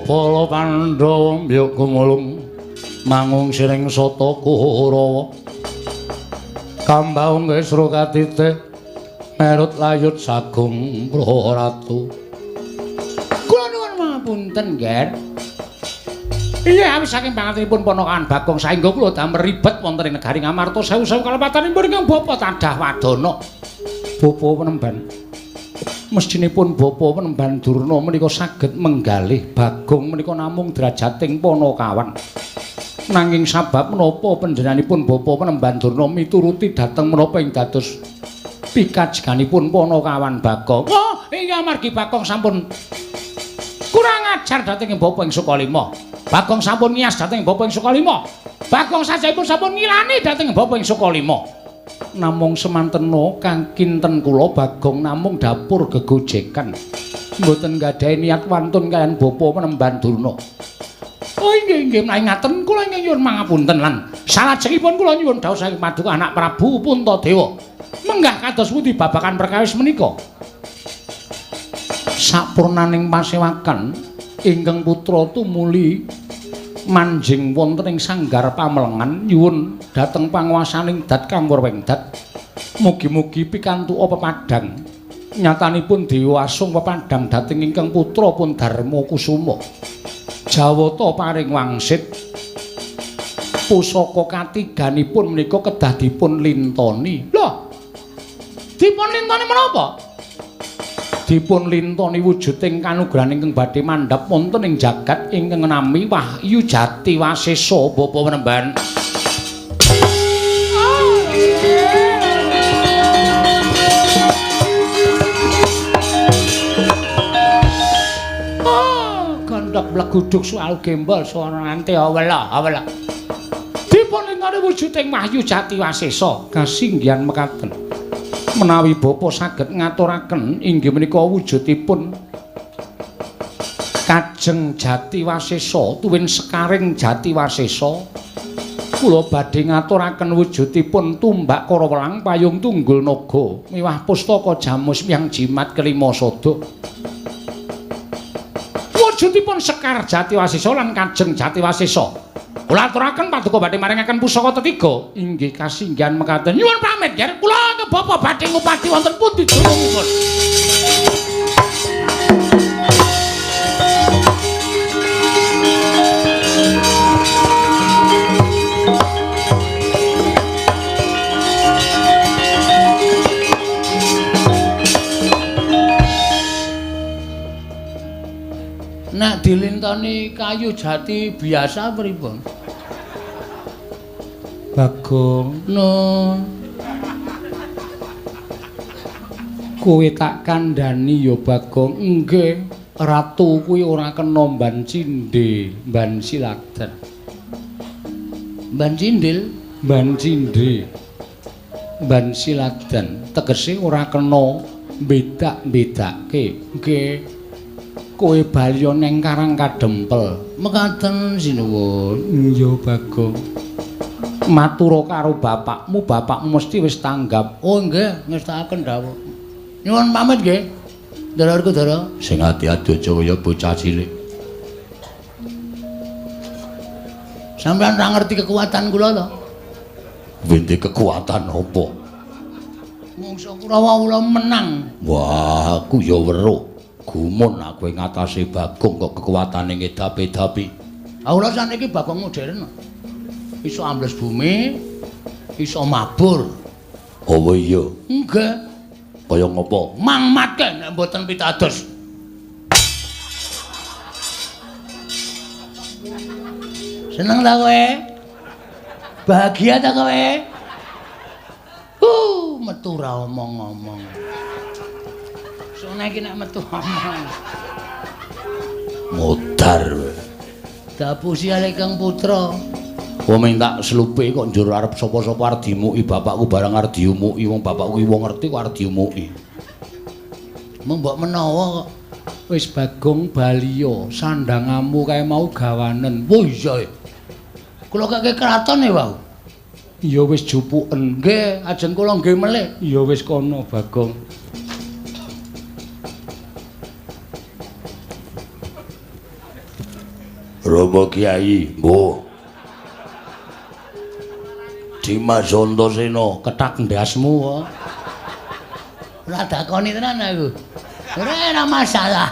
Para Pandhawa mbyuk gumulung mangung siring sata Kurawa kambaung kesra katite merut layut sagung praratu. Kula nuwun pangapunten, Nger. Iya, awis saking pangantenipun ponakan Bagong saengga kula damel ribet wonten ing negari Ngamarta sewu-sewu kalepatanipun ingkang bapa tadah wadana. Bapa Penemban, mestinipun Bapa Penemban Durna menika saged menggalih Bagong menika namung drajating panakawan. Nanging sabab menapa panjenenganipun Bapa Penemban Durna mituruti dhateng menapa ing dados pikajeganipun panakawan Bagong? Oh, iya amargi Bagong sampun kurang ajar dhateng Bapa ing Sukalima. Bagong sampun ngiyas dhateng Bapa ing Sukalima. Bagong sajaipun sampun ngilani dhateng Bapa ing Sukalima. Namung semantena kang kinten kula Bagong namung dapur gegojekan. Mboten nggadahi niat wantun kaliyan Bapa Penemban Durna. Oh inggih inggih menawi ngaten kula ingkang nyuwun mangapunten lan salajengipun kula nyuwun dawuh saking paduka anak Prabu Puntadewa. Menggah kados pundi babagan perkawis menika? Sapurnaning pasewakan ingkang putra tumuli manjing wonten ing sanggar pamelengan nyuwun dhateng panguwasaning Dat Kang Wurwengdat. Mugi-mugi pikantuk pepadhang. Nyatanipun Dewa Asung pepadhang dhateng ingkang putra pun Darma Kusuma. Jawata paring wangsit pusaka katiganipun menika kedah dipun lintoni. Lho. Dipun lintoni menapa? Dipun lintoni wujuding kanugrahan ingkang badhe mandhap wonten ing jagat ingkang nami Wahyu Jati Wasesa Bapa Penemban. Oh, gondok mleguduk soal gembol swara ante awela awela. Dipun lintoni wujuding Wahyu Jati Wasesa kasinggihan mekaten. Menawi bapa saged ngaturaken inggih menika wujudipun Kajeng Jati Wasesa tuwin sekaring Jati Wasesa, kula badhe ngaturaken wujudipun tumbak Karawelang payung tunggul naga miwah pustaka jamus miyang jimat kelima sada. Wujudipun Sekar Jati Wasesa lan Kajeng Jati Wasesa. Kula aturaken paduka badhe maringaken pusaka tetiga inggih kasinggihan mekaten. Nyuwun pamit nggih, kula ke bapa badhe ngupati wonten pundi dunungipun. Nek dilintoni kayu jati biasa pripun? Bagong, nun. Kowe tak kandhani ya Bagong. Nggih, ratu kuwi ora kena mban cindhe, mban siladen. Mban cindil, mban cindhe. Mban siladen tegese ora kena bedak-bedake. Nggih. Kowe bali neng Karang Kadempel. Mekaten sinuwun. Iya Bagong. Matura karo bapakmu, bapakmu mesti wis tanggap. Oh nggih, ngestakaken dawuh. Nyuwun pamit nggih. Ndara Werkudara. Sing ati-ati aja kaya bocah cilik. Sampeyan ora ngerti kekuatan kula to? Wende kekuatan apa? Mungsa Kurawa kula menang. Wah, aku ya weruh. Gumun aku ing atase Bagong kok kekuatane ngedapi-dapi. Ah kula saniki Bagong modern. Iso ambles bumi, iso mabur. Oh iya. Nggih. Kaya ngopo? Mangmatke nek mboten pitados. Seneng ta kowe? Bahagia ta kowe? Metu ra omong-omong. Sone iki nek metu omong. Modar. Dapusi ale Kang Putra. Wong minta slupe kok njur arep sapa-sapa arep dimuki bapakku barang arep diumuki wong bapakku ki wong ngerti kok arep diumuki. Mung mbok menawa kok. Wis Bagong baliya, sandangamu kae mau gawanen. Oh iya. Kula kake kraton e wau. Ya wis jupuken. Nggih, ajeng kula nggih melih. Ya wis kono Bagong. Romo Kiai, mbuh. Dimas Antasena, kethak ndasmu kok. Ora dakoni tenan aku. Ora masalah.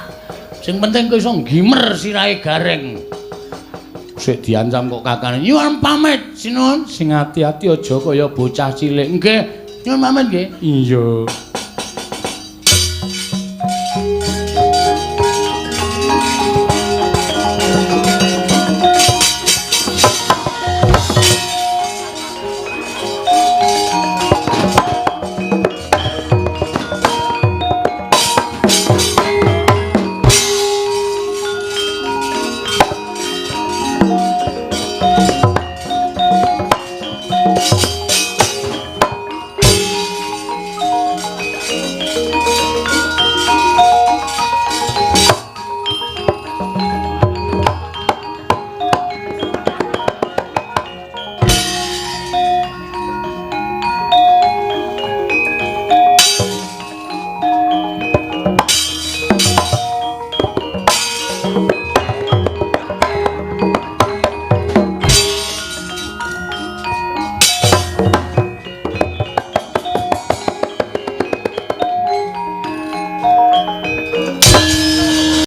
Sing penting kowe iso nggimer sirahe Gareng. Sik diancam kok kakane. Nyuwun pamit, sinuwun. Sing ati-ati aja kaya bocah cilik. Nggih, nyuwun pamit nggih. Iya.